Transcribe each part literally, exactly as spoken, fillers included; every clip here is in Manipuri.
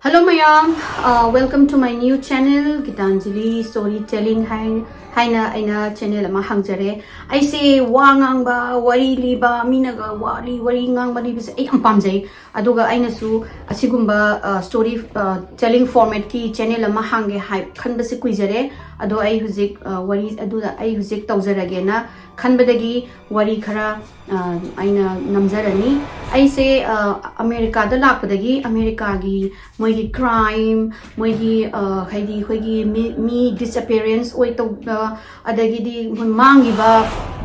Hello ꯃꯌꯥꯝ, uh, welcome to my new channel, Gitanjali Storytelling ꯍꯥꯏ-, ꯍꯥꯏꯅ ꯑꯩꯅ channel ꯑꯃ ꯍꯥꯡꯖꯔꯦ꯫ ꯑꯩꯁꯦ ꯋꯥ ꯉꯥꯡꯕ, ꯋꯥꯔꯤ ꯂꯤꯕ, ꯃꯤꯅꯒ ꯋꯥꯔꯤ, ꯋꯥꯔꯤ ꯉꯥꯡꯕ ꯂꯤꯕꯁꯦ ꯑꯩ ꯌꯥꯝ ꯄꯥꯝꯖꯩ꯫ ꯑꯗꯨꯒ ꯑꯩꯅꯁꯨ ꯑꯁꯤꯒꯨꯝꯕ, uh, story, uh, telling formatꯀꯤ channel ꯑꯃ ꯍꯥꯡꯒꯦ ꯍꯥꯏ ꯈꯟꯕꯁꯦ ꯀꯨꯏꯖꯔꯦ꯫ ꯑꯗꯣ ꯑꯩ ꯍꯧꯖꯤꯛ, uh, ꯋꯥꯔꯤ ꯑꯗꯨꯗ ꯑꯩ ꯍꯧꯖꯤꯛ ꯇꯧꯖꯔꯒꯦꯅ ꯈꯟꯕꯗꯒꯤ ꯋꯥꯔꯤ ꯈꯔ, uh, ꯑꯩꯅ ꯅꯝꯖꯔꯅꯤ꯫ ꯑꯩꯁꯦ, uh, ꯑꯃꯦꯔꯤꯀꯥꯗ ꯂꯥꯛꯄꯗꯒꯤ ꯑꯃꯦꯔꯤꯀꯥꯒꯤ ꯃꯣꯏꯒꯤ crime, ꯃꯣꯏꯒꯤ, uh, ꯍꯥꯏꯗꯤ ꯑꯩꯈꯣꯏꯒꯤ ꯃꯤ, ꯃꯤ disappearance ꯑꯣꯏ ꯇꯧꯕ, ꯑꯗꯒꯤꯗꯤ ꯃꯣꯏ ꯃꯥꯡꯈꯤꯕ,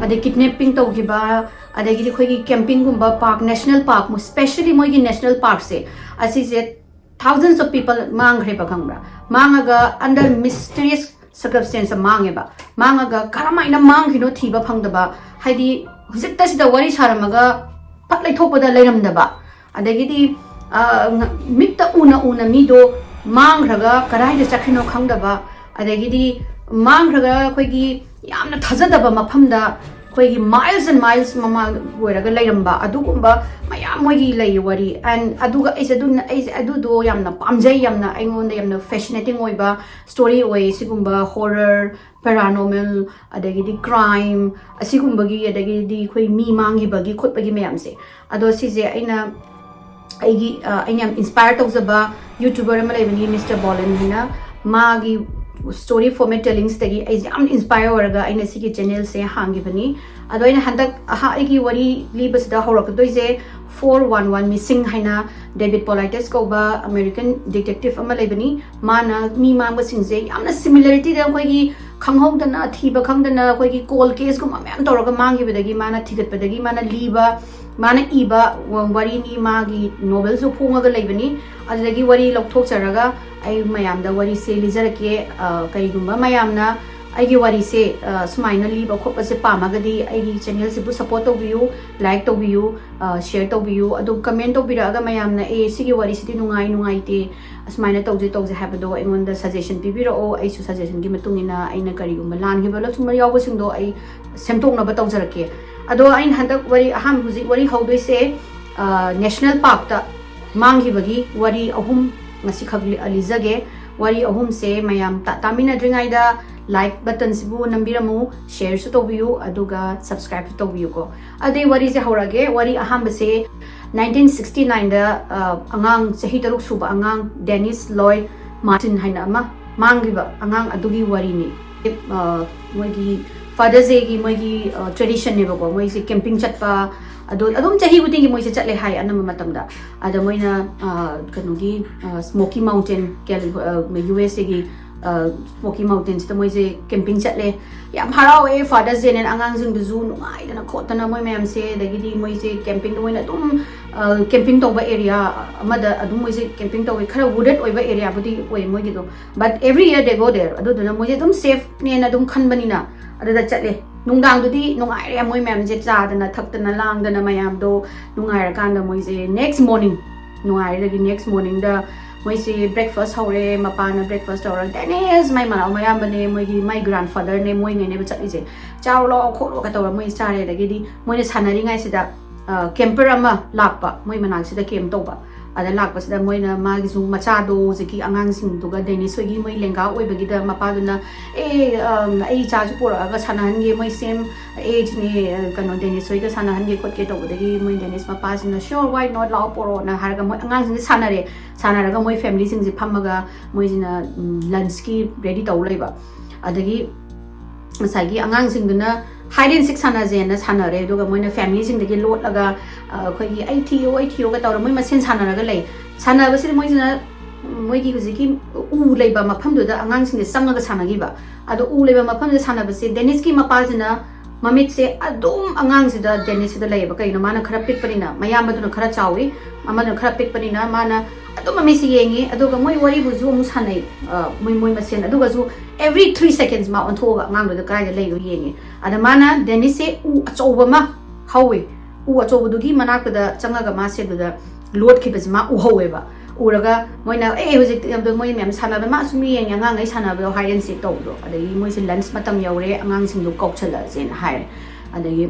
ꯑꯗꯩ kidnapping ꯇꯧꯈꯤꯕ, ꯑꯗꯒꯤꯗꯤ ꯑꯩꯈꯣꯏꯒꯤ campingꯒꯨꯝꯕ park, national park, specially ꯃꯣꯏꯒꯤ national parkꯁꯦ, ꯑꯁꯤꯁꯦ thousands of people ꯃꯥꯡꯈ꯭ꯔꯦꯕ, ꯈꯪꯕ꯭ꯔꯥ? ꯃꯥꯡꯉꯒ under mysterious circumstance ꯃꯥꯡꯉꯦꯕ꯫ ꯃꯥꯡꯉꯒ ꯀꯔꯝꯍꯥꯏꯅ ꯃꯥꯡꯈꯤꯅꯣ ꯊꯤꯕ ꯐꯪꯗꯕ, ꯍꯥꯏꯗꯤ ꯍꯧꯖꯤꯛꯇ ꯁꯤꯗ ꯋꯥꯔꯤ ꯁꯥꯔꯝꯃꯒ ꯐꯠ ꯂꯩꯊꯣꯛꯄꯗ ꯂꯩꯔꯝꯗꯕ, ꯑꯗꯒꯤꯗꯤ, ꯑ, ꯉ-, ꯃꯤꯠꯇ ꯎꯅ ꯎꯅ ꯃꯤꯗꯣ ꯃꯥꯡꯈ꯭ꯔꯒ ꯀꯗꯥꯏꯗ ꯆꯠꯈ꯭ꯔꯤꯅꯣ ꯈꯪꯗꯕ, ꯑꯗꯒꯤꯗꯤ ꯃꯥꯡꯈ꯭ꯔꯒ ꯑꯩꯈꯣꯏꯒꯤ ꯌꯥꯝꯅ ꯊꯥꯖꯗꯕ ꯃꯐꯝꯗ ꯑꯩꯈꯣꯏꯒꯤ miles and miles ꯃꯃꯥꯡ ꯑꯣꯏꯔꯒ ꯂꯩꯔꯝꯕ ꯑꯗꯨꯒꯨꯝꯕ ꯃꯌꯥꯝ ꯃꯣꯏꯒꯤ ꯂꯩ ꯋꯥꯔꯤ꯫ And ꯑꯗꯨꯒ ꯑꯩꯁꯦ ꯑꯗꯨꯅ, ꯑꯩꯁꯦ ꯑꯗꯨꯗꯣ ꯌꯥꯝꯅ ꯄꯥꯝꯖꯩ, ꯌꯥꯝꯅ ꯑꯩꯉꯣꯟꯗ ꯌꯥꯝꯅ fascinating ꯑꯣꯏꯕ story ꯑꯣꯏ꯫ ꯁꯤꯒꯨꯝꯕ horror, paranormal, ꯑꯗꯒꯤꯗꯤ crime, ꯑꯁꯤꯒꯨꯝꯕꯒꯤ, ꯑꯗꯒꯤꯗꯤ ꯑꯩꯈꯣꯏ ꯃꯤ ꯃꯥꯡꯈꯤꯕꯒꯤ ꯈꯣꯠꯄꯒꯤ ꯃꯌꯥꯝꯁꯦ꯫ ꯑꯗꯣ ꯁꯤꯁꯦ ꯑꯩꯅ ꯑꯩꯒꯤ, ꯑ, ꯑꯩꯅ ꯌꯥꯝ inspire ꯇꯧꯖꯕ YouTuber ꯑꯃ ꯂꯩꯕꯅꯤ, Mister Bolin ꯍꯥꯏꯅ꯫ ꯃꯥꯒꯤ story format tellingꯁꯤꯗꯒꯤ ꯑꯩꯁꯦ ꯌꯥꯝ inspire ꯑꯣꯏꯔꯒ ꯑꯩꯅ ꯁꯤꯒꯤ channelꯁꯦ ꯍꯥꯡꯈꯤꯕꯅꯤ꯫ ꯑꯗꯣ ꯑꯩꯅ ꯍꯟꯗꯛ ꯑꯍꯥ-, ꯑꯩꯒꯤ ꯋꯥꯔꯤ ꯂꯤꯕꯁꯤꯗ ꯍꯧꯔꯛꯀꯗꯣꯏꯁꯦ Four One One Missing ꯍꯥꯏꯅ David Paulides ꯀꯧꯕ American detective ꯑꯃ ꯂꯩꯕꯅꯤ꯫ ꯃꯥꯅ ꯃꯤ ꯃꯥꯡꯕꯁꯤꯡꯁꯦ ꯌꯥꯝꯅ similarityꯗ ꯑꯩꯈꯣꯏꯒꯤ ꯈꯪꯍꯧꯗꯅ, ꯊꯤꯕ ꯈꯪꯗꯅ ꯑꯩꯈꯣꯏꯒꯤ cold caseꯀꯨꯝꯕ ꯃꯌꯥꯝ ꯇꯧꯔꯒ ꯃꯥꯡꯈꯤꯕꯗꯒꯤ ꯃꯥꯅ ꯊꯤꯒꯠꯄꯗꯒꯤ ꯃꯥꯅ ꯂꯤꯕ, ꯃꯥꯅ ꯏꯕ ꯋꯥ-, ꯋꯥꯔꯤꯅꯤ꯫ ꯃꯥꯒꯤ novelꯁꯨ ꯐꯣꯡꯉꯒ ꯂꯩꯕꯅꯤ꯫ ꯑꯗꯨꯗꯒꯤ ꯋꯥꯔꯤ ꯂꯧꯊꯣꯛꯆꯔꯒ ꯑꯩ ꯃꯌꯥꯝꯗ ꯋꯥꯔꯤꯁꯦ ꯂꯤꯖꯔꯛꯀꯦ꯫ ꯑ, ꯀꯔꯤꯒꯨꯝꯕ ꯃꯌꯥꯝꯅ ꯑꯩꯒꯤ ꯋꯥꯔꯤꯁꯦ, ꯑ, ꯁꯨꯃꯥꯏꯅ ꯂꯤꯕ ꯈꯣꯠꯄꯁꯦ ꯄꯥꯝꯃꯒꯗꯤ ꯑꯩꯒꯤ channelꯁꯤꯕꯨ support ꯇꯧꯕꯤꯌꯨ, like ꯇꯧꯕꯤꯌꯨ, ꯑ, share ꯇꯧꯕꯤꯌꯨ꯫ ꯑꯗꯨ comment ꯇꯧꯕꯤꯔꯛꯑꯒ ꯃꯌꯥꯝꯅ, "ꯑꯦ, ꯁꯤꯒꯤ ꯋꯥꯔꯤꯁꯤꯗꯤ ꯅꯨꯡꯉꯥꯏ, ꯅꯨꯡꯉꯥꯏꯇꯦ, ꯑꯁꯨꯃꯥꯏꯅ ꯇꯧꯁꯦ, ꯇꯧꯁꯦ" ꯍꯥꯏꯕꯗꯣ ꯑꯩꯉꯣꯟꯗ suggestion ꯄꯤꯕꯤꯔꯛꯑꯣ꯫ ꯑꯩꯁꯨ suggestionꯒꯤ ꯃꯇꯨꯡ ꯏꯟꯅ ꯑꯩꯅ ꯀꯔꯤꯒꯨꯝꯕ ꯂꯥꯟꯈꯤꯕ ꯂꯧꯁꯤꯟꯕ ꯌꯥꯎꯕꯁꯤꯡꯗꯣ ꯑꯩ ꯁꯦꯝꯗꯣꯛꯅꯕ ꯇꯧꯖꯔꯛꯀꯦ꯫ ꯑꯗꯣ ꯑꯩꯅ ꯍꯟꯗꯛ ꯋꯥꯔꯤ, ꯑꯍꯥꯟꯕ ꯍꯧꯖꯤꯛ ꯋꯥꯔꯤ ꯍꯧꯗꯣꯏꯁꯦ, ꯑ, national parkꯇ ꯃꯥꯡꯈꯤꯕꯒꯤ ꯋꯥꯔꯤ ꯑꯍꯨꯝ ꯉꯁꯤꯈꯛ ꯂꯤ- ꯂꯤꯖꯒꯦ꯫ ꯋꯥꯔꯤ ꯑꯍꯨꯝꯁꯦ ꯃꯌꯥꯝ ꯇꯥ- ꯇꯥꯃꯤꯟꯅꯗ꯭ꯔꯤꯉꯩꯗ like buttonꯁꯤꯕꯨ ꯅꯝꯕꯤꯔꯝꯃꯨ, shareꯁꯨ ꯇꯧꯕꯤꯌꯨ, ꯑꯗꯨꯒ subscribeꯁꯨ ꯇꯧꯕꯤꯌꯨꯀꯣ꯫ ꯑꯗꯨꯏ ꯋꯥꯔꯤꯁꯦ ꯍꯧꯔꯛꯑꯒꯦ꯫ ꯋꯥꯔꯤ ꯑꯍꯥꯟꯕꯁꯦ nineteen sixty nineꯗ, ꯑ, ꯑꯉꯥꯡ ꯆꯍꯤ ꯇꯔꯨꯛ ꯁꯨꯕ ꯑꯉꯥꯡ Dennis Lloyd Martin ꯍꯥꯏꯅ ꯑꯃ ꯃꯥꯡꯈꯤꯕ ꯑꯉꯥꯡ ꯑꯗꯨꯒꯤ ꯋꯥꯔꯤꯅꯤ꯫ ꯑ, ꯃꯣꯏꯒꯤ Father's Dayꯒꯤ ꯃꯣꯏꯒꯤ, ꯑ, traditionꯅꯦꯕꯀꯣ꯫ ꯃꯣꯏꯁꯦ camping ꯆꯠꯄ, ꯑꯗꯣ ꯑꯗꯨꯝ ꯆꯍꯤ ꯈꯨꯗꯤꯡꯒꯤ ꯃꯣꯏꯁꯦ ꯆꯠꯂꯦ ꯍꯥꯏ ꯑꯅꯝꯕ ꯃꯇꯝꯗ꯫ ꯑꯗ ꯃꯣꯏꯅ, ꯑ, ꯀꯩꯅꯣꯒꯤ, ꯑ, Smoky Mountain, ꯀꯦꯂꯤ-, ꯑ, USAꯒꯤ, ꯑ, Smoky Mountainsꯇ ꯃꯣꯏꯁꯦ camping ꯆꯠꯂꯦ꯫ ꯌꯥꯝ ꯍꯔꯥꯎꯋꯦ꯫ Father's Dayꯅꯦꯅ ꯑꯉꯥꯡꯁꯤꯡꯗꯨꯁꯨ ꯅꯨꯡꯉꯥꯏꯗꯅ ꯈꯣꯠꯇꯅ ꯃꯣꯏ ꯃꯌꯥꯝꯁꯦ, ꯑꯗꯒꯤꯗꯤ ꯃꯣꯏꯁꯦ campingꯗ ꯃꯣꯏꯅ ꯑꯗꯨꯝ, ꯑ, camping ꯇꯧꯕ area ꯑꯃꯗ ꯑꯗꯨꯝ ꯃꯣꯏꯁꯦ camping ꯇꯧꯋꯦ꯫ ꯈꯔ wooded ꯑꯣꯏꯕ areaꯕꯨꯗꯤ ꯑꯣꯏ ꯃꯣꯏꯒꯤꯗꯣ, but every year they go there꯫ ꯑꯗꯨꯗꯨꯅ ꯃꯣꯏꯁꯦ ꯑꯗꯨꯝ safeꯅꯦꯅ ꯑꯗꯨꯝ ꯈꯟꯕꯅꯤꯅ ꯑꯗꯨꯗ ꯆꯠꯂꯦ꯫ ꯅꯨꯡꯗꯥꯡꯗꯨꯗꯤ ꯅꯨꯡꯉꯥꯏꯔꯦ, ꯃꯣꯏ ꯃꯌꯥꯝꯁꯦ ꯆꯥꯗꯅ ꯊꯛꯇꯅ ꯂꯥꯡꯗꯅ ꯃꯌꯥꯝꯗꯣ ꯅꯨꯡꯉꯥꯏꯔꯀꯥꯟꯗ ꯃꯣꯏꯁꯦ next morning, ꯅꯨꯡꯉꯥꯏꯔꯦ꯫ ꯑꯗꯒꯤ next morningꯗ ꯃꯣꯏꯁꯦ breakfast ꯍꯧꯔꯦ꯫ ꯃꯄꯥꯅ breakfast ꯇꯧꯔꯒ, "Dennis!" ꯃꯥꯏ ꯃꯅꯥꯎ ꯃꯌꯥꯝꯕꯅꯦ, ꯃꯣꯏꯒꯤ, ꯃꯥꯏ grandfatherꯅꯦ, ꯃꯣꯏꯉꯩꯅꯦꯕ ꯆꯠꯂꯤꯁꯦ꯫ "ꯆꯥꯔꯣ ꯂꯥꯛꯑꯣ ꯈꯣꯠꯂꯣꯒ" ꯇꯧꯔ ꯃꯣꯏ ꯆꯥꯔꯦ꯫ ꯑꯗꯒꯤꯗꯤ ꯃꯣꯏꯅ ꯁꯥꯟꯅꯔꯤꯉꯩꯁꯤꯗ, ꯑ, camper ꯑꯃ ꯂꯥꯛꯄ, ꯃꯣꯏ ꯃꯅꯥꯛꯁꯤꯗ camp ꯇꯧꯕ꯫ ꯑꯗ ꯂꯥꯛꯄꯁꯤꯗ ꯃꯣꯏꯅ ꯃꯥꯒꯤꯁꯨ ꯃꯆꯥꯗꯣ ꯍꯧꯖꯤꯛꯀꯤ ꯑꯉꯥꯡꯁꯤꯡꯗꯨꯒ, ꯗꯦꯅꯤꯁ ꯍꯣꯏꯒꯤ ꯃꯣꯏ ꯂꯦꯡꯒꯥ ꯑꯣꯏꯕꯒꯤꯗ, ꯃꯄꯥꯗꯨꯅ, "ꯑꯦ, ꯑꯝ, ꯑꯩ ꯏꯆꯥꯁꯨ ꯄꯣꯔꯛꯑꯒ ꯁꯥꯟꯅꯍꯟꯒꯦ, ꯃꯣꯏ same ageꯅꯦ, ꯑ, ꯀꯩꯅꯣ, ꯗꯦꯅꯤꯁ ꯍꯣꯏꯒ ꯁꯥꯟꯅꯍꯟꯒꯦ ꯈꯣꯠꯀꯦ" ꯇꯧꯕꯗꯒꯤ ꯃꯣꯏ ꯗꯦꯅꯤꯁ ꯃꯄꯥꯁꯤꯅ, "Sure, why not? ꯂꯥꯛꯑꯣ, ꯄꯣꯔꯛꯑꯣꯅ" ꯍꯥꯏꯔꯒ ꯃꯣꯏ ꯑꯉꯥꯡꯁꯤꯡꯁꯦ ꯁꯥꯟꯅꯔꯦ꯫ ꯁꯥꯟꯅꯔꯒ ꯃꯣꯏ familyꯁꯤꯡꯁꯦ ꯐꯝꯃꯒ ꯃꯣꯏꯁꯤꯅ, ꯎꯝ, lunchꯀꯤ ready ꯇꯧ ꯂꯩꯕ꯫ ꯑꯗꯒꯤ ꯉꯁꯥꯏꯒꯤ ꯑꯉꯥꯡꯁꯤꯡꯗꯨꯅ hide and seek ꯁꯥꯟꯅꯁꯦꯅ ꯁꯥꯟꯅꯔꯦ꯫ ꯑꯗꯨꯒ ꯃꯣꯏꯅ familyꯁꯤꯡꯗꯒꯤ ꯂꯣꯠꯂꯒ, ꯑ, ꯑꯩꯈꯣꯏꯒꯤ "ꯑꯩ ꯊꯤꯌꯣ, ꯑꯩ ꯊꯤꯌꯣꯒ" ꯇꯧꯔ ꯃꯣꯏ ꯃꯁꯦꯟ ꯁꯥꯟꯅꯔꯒ ꯂꯩ꯫ ꯁꯥꯟꯅꯕꯁꯤꯗ ꯃꯣꯏꯁꯤꯅ, ꯃꯣꯏꯒꯤ ꯍꯧꯖꯤꯛꯀꯤ ꯎ ꯂꯩꯕ ꯃꯐꯝꯗꯨꯗ ꯑꯉꯥꯡꯁꯤꯡꯁꯦ ꯆꯪꯉꯒ ꯁꯥꯟꯅꯈꯤꯕ꯫ ꯑꯗꯣ ꯎ ꯂꯩꯕ ꯃꯐꯝꯗ ꯁꯥꯟꯅꯕꯁꯦ ꯗꯦꯅꯤꯁꯀꯤ ꯃꯄꯥꯁꯤꯅ ꯃꯃꯤꯠꯁꯦ ꯑꯗꯨꯝ ꯑꯉꯥꯡꯁꯤꯗ, ꯗꯦꯅꯤꯁꯁꯤꯗ ꯂꯩꯌꯦꯕ꯫ ꯀꯩꯒꯤꯅꯣ? ꯃꯥꯅ ꯈꯔ ꯄꯤꯛꯄꯅꯤꯅ, ꯃꯌꯥꯝꯕꯗꯨꯅ ꯈꯔ ꯆꯥꯎꯋꯤ, ꯑꯃꯗꯨꯅ ꯈꯔ ꯄꯤꯛꯄꯅꯤꯅ ꯃꯥꯅ ꯑꯗꯨꯝ ꯃꯃꯤꯠꯁꯦ ꯌꯦꯡꯉꯤ꯫ ꯑꯗꯨꯒ ꯃꯣꯏ ꯋꯥꯔꯤꯕꯨꯁꯨ ꯑꯃꯨꯛ ꯁꯥꯟꯅꯩ, ꯑ, ꯃꯣꯏ, ꯃꯣꯏ ꯃꯁꯦꯟ꯫ ꯑꯗꯨꯒꯁꯨ every three seconds ꯃꯥ ꯑꯣꯟꯊꯣꯛꯑꯒ ꯑꯉꯥꯡꯗꯨꯗ ꯀꯗꯥꯏꯗ ꯂꯩꯅꯣ ꯌꯦꯡꯉꯤ꯫ ꯑꯗ ꯃꯥꯅ, ꯗꯦꯅꯤꯁꯁꯦ ꯎ ꯑꯆꯧꯕ ꯑꯃ ꯍꯧꯋꯤ꯫ ꯎ ꯑꯆꯧꯕꯗꯨꯒꯤ ꯃꯅꯥꯛꯇꯨꯗ ꯆꯪꯉꯒ ꯃꯥꯁꯦ ꯑꯗꯨꯗ ꯂꯣꯠꯈꯤꯕꯁꯦ ꯃꯥ ꯎꯍꯧꯋꯦꯕ꯫ ꯎꯔꯒ ꯃꯣꯏꯅ, "ꯑꯦ, ꯍꯧꯖꯤꯛꯇꯤ ꯑꯗꯣ ꯃꯣꯏ ꯃꯌꯥꯝ ꯁꯥꯟꯅꯕ, ꯃꯥ ꯁꯨꯝ ꯌꯦꯡꯉꯦ, ꯑꯉꯥꯡꯈꯩ ꯁꯥꯟꯅꯕꯗꯣ, hide and seek ꯇꯧꯕꯗꯣ"꯫ ꯑꯗꯒꯤ ꯃꯣꯏꯁꯦ lunch ꯃꯇꯝ ꯌꯧꯔꯦ, ꯑꯉꯥꯡꯁꯤꯡꯗꯣ ꯀꯧꯁꯜꯂꯛꯑꯁꯦꯅ ꯍꯥꯏꯔꯦ꯫ ꯑꯗꯒꯤ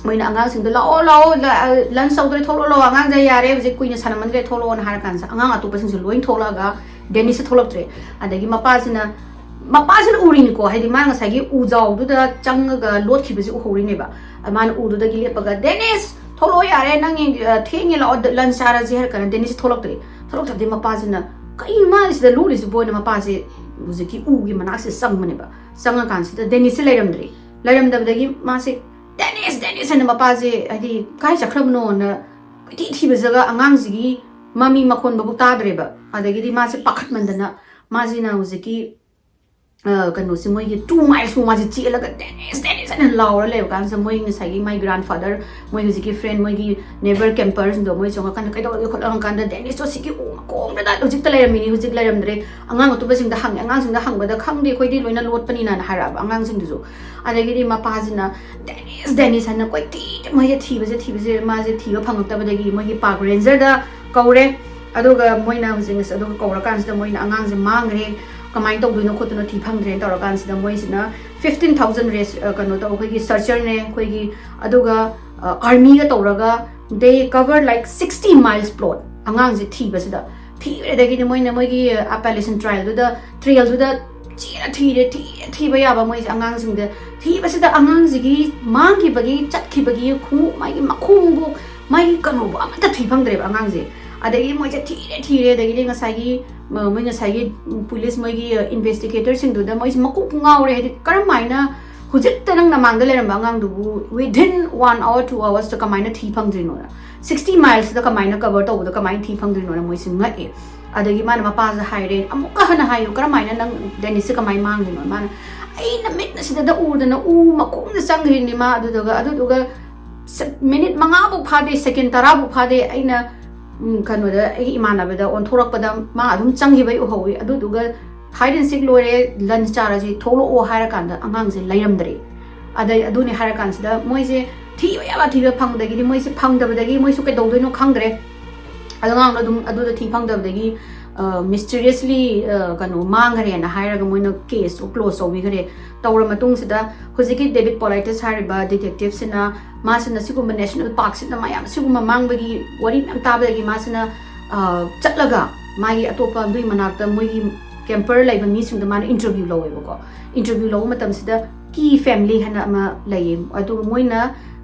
ꯃꯣꯏꯅ ꯑꯉꯥꯡꯁꯤꯡꯗꯣ "ꯂꯥꯛꯑꯣ, ꯂꯥꯛꯑꯣ, ꯂꯟꯁ ꯇꯧꯗ꯭ꯔꯦ, ꯊꯣꯛꯂꯛꯑꯣ, ꯂꯥꯛꯑꯣ, ꯑꯉꯥꯡꯁꯦ ꯌꯥꯔꯦ, ꯍꯧꯖꯤꯛ ꯀꯨꯏꯅ ꯁꯥꯟꯅꯃꯟꯈ꯭ꯔꯦ, ꯊꯣꯛꯂꯛꯑꯣꯅ" ꯍꯥꯏꯔ ꯀꯥꯟꯁꯤꯗ ꯑꯉꯥꯡ ꯑꯇꯣꯞꯄꯁꯤꯡꯁꯦ ꯂꯣꯏ ꯊꯣꯛꯂꯛꯑꯒ ꯗꯦꯅꯤꯁꯁꯦ ꯊꯣꯛꯂꯛꯇ꯭ꯔꯦ꯫ ꯑꯗꯒꯤ ꯃꯄꯥꯁꯤꯅ ꯃꯄꯥꯁꯤꯅ ꯎꯔꯤꯅꯤꯀꯣ, ꯍꯥꯏꯗꯤ ꯃꯥ ꯉꯁꯥꯏꯒꯤ ꯎꯖꯥꯎꯗꯨꯗ ꯆꯪꯉꯒ ꯂꯣꯠꯈꯤꯕꯁꯤ ꯎꯍꯧꯔꯤꯅꯦꯕ꯫ ꯑꯗ ꯃꯥꯅ ꯎꯗꯨꯗꯒꯤ ꯂꯦꯞꯄꯒ "ꯗꯦꯅꯤꯁ, ꯊꯣꯛꯂꯛꯑꯣ ꯌꯥꯔꯦ, ꯅꯪ ꯊꯦꯡꯉꯦ, ꯂꯥꯛꯑꯣ, ꯂꯟꯁ ꯆꯥꯔꯁꯤ" ꯍꯥꯏꯔ ꯀꯥꯟꯗ ꯗꯦꯅꯤꯁꯁꯦ ꯊꯣꯛꯂꯛꯇ꯭ꯔꯦ꯫ ꯊꯣꯛꯂꯛꯇꯕꯗꯤ ꯃꯄꯥꯁꯤꯅ "ꯀꯩꯅꯣ ꯃꯥ ꯁꯤꯗ ꯂꯣꯠꯂꯤꯁꯤꯕꯣꯅ" ꯃꯄꯥꯁꯦ ꯍꯧꯖꯤꯛꯀꯤ ꯎꯒꯤ ꯃꯅꯥꯛꯁꯤꯗ ꯆꯪꯕꯅꯦꯕ꯫ ꯆꯪꯉꯀꯥꯟꯁꯤꯗ ꯗꯦꯅꯤꯁꯁꯦ ꯂꯩꯔꯝꯗ꯭ꯔꯦ꯫ ꯂꯩꯔꯝꯗꯕꯗꯒꯤ ꯃꯥꯁꯦ "ꯗꯦꯅꯤꯁ, ꯗꯦꯅꯤꯁ" ꯍꯥꯏꯅ ꯃꯄꯥꯁꯦ ꯍꯥꯏꯗꯤ ꯀꯥꯏ ꯆꯠꯈ꯭ꯔꯕꯅꯣꯅ ꯀꯣꯏꯊꯤ ꯊꯤꯕꯁꯤꯒ ꯑꯉꯥꯡꯁꯤꯒꯤ ꯃꯃꯤ ꯃꯈꯣꯟ ꯃꯕꯨꯛ ꯇꯥꯗ꯭ꯔꯦꯕ꯫ ꯑꯗꯒꯤꯗꯤ ꯃꯥꯁꯦ ꯄꯥꯈꯠꯃꯟꯗꯅ ꯃꯥꯁꯤꯅ ꯍꯧꯖꯤꯛꯀꯤ ꯑ, ꯀꯩꯅꯣꯁꯦ ꯃꯣꯏꯒꯤ ꯇꯨ ꯃꯥꯏꯜꯁꯃꯨꯛ ꯃꯥꯁꯦ ꯆꯦꯜꯂꯒ "ꯗꯦꯅꯤꯁ, ꯗꯦꯅꯤꯁ" ꯍꯥꯏꯅ ꯂꯥꯎꯔ ꯂꯩꯕ ꯀꯥꯟꯁꯤꯗ ꯃꯣꯏ ꯉꯁꯥꯏꯒꯤ ꯃꯥꯏ ꯒ꯭ꯔꯥꯟꯐꯥꯗꯔ, ꯃꯣꯏ ꯍꯧꯖꯤꯛꯀꯤ ꯐ꯭ꯔꯦꯟ, ꯃꯣꯏꯒꯤ ꯅꯦꯕꯔ ꯀꯦꯝꯄꯔꯁꯤꯡꯗꯣ ꯃꯣꯏ ꯆꯪꯉꯀꯥꯟꯗ "ꯀꯩꯗꯧꯔꯒꯦ ꯈꯣꯠꯂꯒꯦ?" ꯍꯪꯀꯥꯟꯗ "ꯗꯦꯅꯤꯁꯇꯣ ꯁꯤꯒꯤ ꯎ ꯃꯈꯣꯡꯗꯨꯗ ꯍꯧꯖꯤꯛꯇ ꯂꯩꯔꯝꯃꯤꯅꯤ, ꯍꯧꯖꯤꯛ ꯂꯩꯔꯝꯗ꯭ꯔꯦ꯫ ꯑꯉꯥꯡ ꯑꯇꯣꯞꯄꯁꯤꯡꯗ ꯍꯪꯉꯦ, ꯑꯉꯥꯡꯁꯤꯡꯗ ꯍꯪꯕꯗ ꯈꯪꯗꯦ, ꯑꯩꯈꯣꯏꯗꯤ ꯂꯣꯏꯅ ꯂꯣꯠꯄꯅꯤꯅ" ꯍꯥꯏꯔꯛꯑꯕ ꯑꯉꯥꯡꯁꯤꯡꯗꯨꯁꯨ꯫ ꯑꯗꯒꯤꯗꯤ ꯃꯄꯥꯁꯤꯅ "ꯗꯦꯅꯤꯁ" ꯍꯥꯏꯅ ꯀꯣꯏꯊꯤ ꯃꯣꯏꯁꯦ ꯊꯤꯕꯁꯦ ꯊꯤꯕꯁꯦ ꯃꯥꯁꯦ ꯊꯤꯕ ꯐꯪꯉꯛꯇꯕꯗꯒꯤ ꯃꯣꯏꯒꯤ ꯄꯥꯔꯛ ꯔꯦꯟꯖꯔꯗ ꯀꯧꯔꯦ꯫ ꯑꯗꯨꯒ ꯃꯣꯏꯅ ꯍꯧꯖꯤꯛ ꯉꯁꯤ ꯑꯗꯨꯒ ꯀꯧꯔꯀꯥꯟꯁꯤꯗ ꯃꯣꯏꯅ "ꯑꯉꯥꯡꯁꯦ ꯃꯥꯡꯈ꯭ꯔꯦ, ꯀꯃꯥꯏꯅ ꯇꯧꯗꯣꯏꯅꯣ ꯈꯣꯠꯇꯣꯏꯅꯣ, ꯊꯤ ꯐꯪꯗ꯭ꯔꯦꯅ" ꯇꯧꯔꯀꯥꯟꯁꯤꯗ ꯃꯣꯏꯁꯤꯅ ꯐꯤꯐꯇꯤꯟ ꯊꯥꯎꯖꯟ ꯔꯦꯁ-, ꯑ, ꯀꯩꯅꯣ ꯇꯧ, ꯑꯩꯈꯣꯏꯒꯤ ꯁꯔꯆꯔꯅꯦ, ꯑꯩꯈꯣꯏꯒꯤ, ꯑꯗꯨꯒ, ꯑ, ꯑꯥꯔꯃꯤꯒ ꯇꯧꯔꯒ they cover like sixty miles plot ꯑꯉꯥꯡꯁꯦ ꯊꯤꯕꯁꯤꯗ꯫ ꯊꯤꯔꯦꯗꯒꯤꯗꯤ ꯃꯣꯏꯅ ꯃꯣꯏꯒꯤ ꯑꯦꯄꯥꯂꯦꯁꯟ ꯇ꯭ꯔꯥꯏꯜꯗꯨꯗ, ꯇ꯭ꯔꯦꯜꯗꯨꯗ ꯆꯦꯔ ꯊꯤꯔꯦ, ꯊꯤꯔꯦ, ꯊꯤꯕ ꯌꯥꯕ ꯃꯣꯏꯁꯦ ꯑꯉꯥꯡꯁꯤꯡꯗ ꯊꯤꯕꯁꯤꯗ ꯑꯉꯥꯡꯁꯤꯒꯤ ꯃꯥꯡꯈꯤꯕꯒꯤ, ꯆꯠꯈꯤꯕꯒꯤ ꯈꯣꯡꯎꯞ, ꯃꯥꯒꯤ ꯃꯈꯣꯡꯕꯨ, ꯃꯥꯒꯤ ꯀꯩꯅꯣꯕꯨ ꯑꯃꯠꯇ ꯊꯤ ꯐꯪꯗ꯭ꯔꯦꯕ ꯑꯉꯥꯡꯁꯦ꯫ ꯑꯗꯒꯤ ꯃꯣꯏꯁꯦ ꯊꯤꯔꯦ, ꯊꯤꯔꯦ, ꯑꯗꯒꯤꯗꯤ ꯉꯁꯥꯏꯒꯤ, ꯃ-, ꯃꯣꯏ ꯉꯁꯥꯏꯒꯤ ꯄꯨꯂꯤꯁ, ꯃꯣꯏꯒꯤ, ꯑ, ꯏꯟꯚꯦꯁꯇꯤꯒꯦꯇꯔꯁꯤꯡꯗꯨꯗ ꯃꯣꯏꯁꯦ ꯃꯀꯣꯛꯄꯨ ꯉꯥꯎꯔꯦ, ꯍꯥꯏꯗꯤ ꯀꯔꯝ ꯍꯥꯏꯅ ꯍꯧꯖꯤꯛꯇ ꯅꯪ ꯅꯃꯥꯡꯗ ꯂꯩꯔꯝꯕ ꯑꯉꯥꯡꯗꯨꯕꯨ within one hour, two hoursꯇ ꯀꯃꯥꯏꯅ ꯊꯤ ꯐꯪꯗ꯭ꯔꯤꯅꯣꯅ, ꯁꯤꯛꯁꯇꯤ ꯃꯥꯏꯜꯁꯇ ꯀꯃꯥꯏꯅ ꯀꯚꯔ ꯇꯧꯕꯗ ꯀꯃꯥꯏꯅ ꯊꯤ ꯐꯪꯗ꯭ꯔꯤꯅꯣꯅ ꯃꯣꯏꯁꯦ ꯉꯛꯑꯦ꯫ ꯑꯗꯒꯤ ꯃꯥꯅ ꯃꯄꯥꯁꯦ ꯍꯥꯏꯔꯦ, "ꯑꯃꯨꯛꯀ ꯍꯟꯅ ꯍꯥꯏꯌꯨ, ꯀꯔꯝ ꯍꯥꯏꯅ ꯅꯪ ꯗꯦꯅꯤꯁꯁꯦ ꯀꯃꯥꯏꯅ ꯃꯥꯡꯈ꯭ꯔꯤꯅꯣ?" ꯃꯥꯅ, "ꯑꯩꯅ ꯃꯤꯠꯅ ꯁꯤꯗ ꯎꯗꯅ ꯎ ꯃꯈꯣꯡꯗ ꯆꯪꯈ꯭ꯔꯤꯅꯤ ꯃꯥ, ꯑꯗꯨꯗꯨꯒ, ꯑꯗꯨꯗꯨꯒ ꯁ-, ꯃꯤꯅꯤꯠ ꯃꯉꯥꯐꯥꯎ ꯐꯥꯗꯦ, ꯁꯦꯀꯦꯟ ꯇꯔꯥꯐꯥꯎ ꯐꯥꯗꯦ, ꯑꯩꯅ, ꯎꯝ, ꯀꯩꯅꯣꯗ, ꯑꯩꯒꯤ ꯏꯃꯥꯟꯅꯕꯗ ꯑꯣꯟꯊꯣꯔꯛꯄꯗ ꯃꯥ ꯑꯗꯨꯝ ꯆꯪꯈꯤꯕ ꯑꯩ ꯎꯍꯧꯋꯤ, ꯑꯗꯨꯗꯨꯒ ꯍꯥꯏꯗ ꯑꯦꯟ ꯁꯤꯛ ꯂꯣꯏꯔꯦ, ꯂꯟꯁ ꯆꯥꯔꯁꯤ, ꯊꯣꯛꯂꯛꯑꯣ" ꯍꯥꯏꯔꯀꯥꯟꯗ ꯑꯉꯥꯡꯁꯦ ꯂꯩꯔꯝꯗ꯭ꯔꯦ꯫ ꯑꯗꯩ ꯑꯗꯨꯅꯤ ꯍꯥꯏꯔꯀꯥꯟꯁꯤꯗ ꯃꯣꯏꯁꯦ ꯊꯤꯕ ꯌꯥꯕ ꯊꯤꯕ ꯐꯪꯗꯒꯤꯗꯤ ꯃꯣꯏꯁꯦ ꯐꯪꯗꯕꯗꯒꯤ ꯃꯣꯏꯁꯨ ꯀꯩꯗꯧꯗꯣꯏꯅꯣ ꯈꯪꯗ꯭ꯔꯦ꯫ ꯑꯗꯣ ꯑꯉꯥꯡꯗꯣ ꯑꯗꯨꯝ ꯑꯗꯨꯗ ꯊꯤ ꯐꯪꯗꯕꯗꯒꯤ ꯃꯤꯁꯇꯤꯔꯤꯌꯁꯂꯤ ꯀꯩꯅꯣ ꯃꯥꯡꯈ꯭ꯔꯦꯅ ꯍꯥꯏꯔꯒ ꯃꯣꯏꯅ ꯀꯦꯁꯇꯣ ꯀ꯭ꯂꯣꯖ ꯇꯧꯕꯤꯈ꯭ꯔꯦ꯫ ꯇꯧꯔ ꯃꯇꯨꯡꯁꯤꯗ ꯍꯧꯖꯤꯛꯀꯤ ꯗꯦꯕꯤꯠ ꯄꯣꯂꯥꯏꯇꯁ ꯍꯥꯏꯔꯤꯕ ꯗꯤꯇꯦꯛꯇꯤꯞꯁꯤꯅ ꯃꯥꯁꯤꯅ ꯁꯤꯒꯨꯝꯕ ꯅꯦꯁꯅꯦꯜ ꯄꯥꯔꯛꯁꯤꯗ ꯃꯌꯥꯝ ꯁꯤꯒꯨꯝꯕ ꯃꯥꯡꯕꯒꯤ ꯋꯥꯔꯤ ꯃꯌꯥꯝ ꯇꯥꯕꯗꯒꯤ ꯃꯥꯁꯤꯅ ꯆꯠꯂꯒ ꯃꯥꯒꯤ ꯑꯇꯣꯞꯄ ꯑꯗꯨꯒꯤ ꯃꯅꯥꯛꯇ ꯃꯣꯏꯒꯤ ꯀꯦꯝꯄꯔ ꯂꯩꯕ ꯃꯤꯁꯤꯡꯗ ꯃꯥꯅ ꯏꯟꯇꯔꯚ꯭ꯌꯨ ꯂꯧꯋꯦꯕꯀꯣ꯫ ꯏꯟꯇꯔꯚ꯭ꯌꯨ ꯂꯧꯕ ꯃꯇꯝꯁꯤꯗ ꯀꯤ ꯐꯦꯃꯤꯂꯤ ꯍꯥꯏꯅ ꯑꯃ ꯂꯩꯌꯦ꯫ ꯑꯗꯨꯒ ꯃꯣꯏꯅ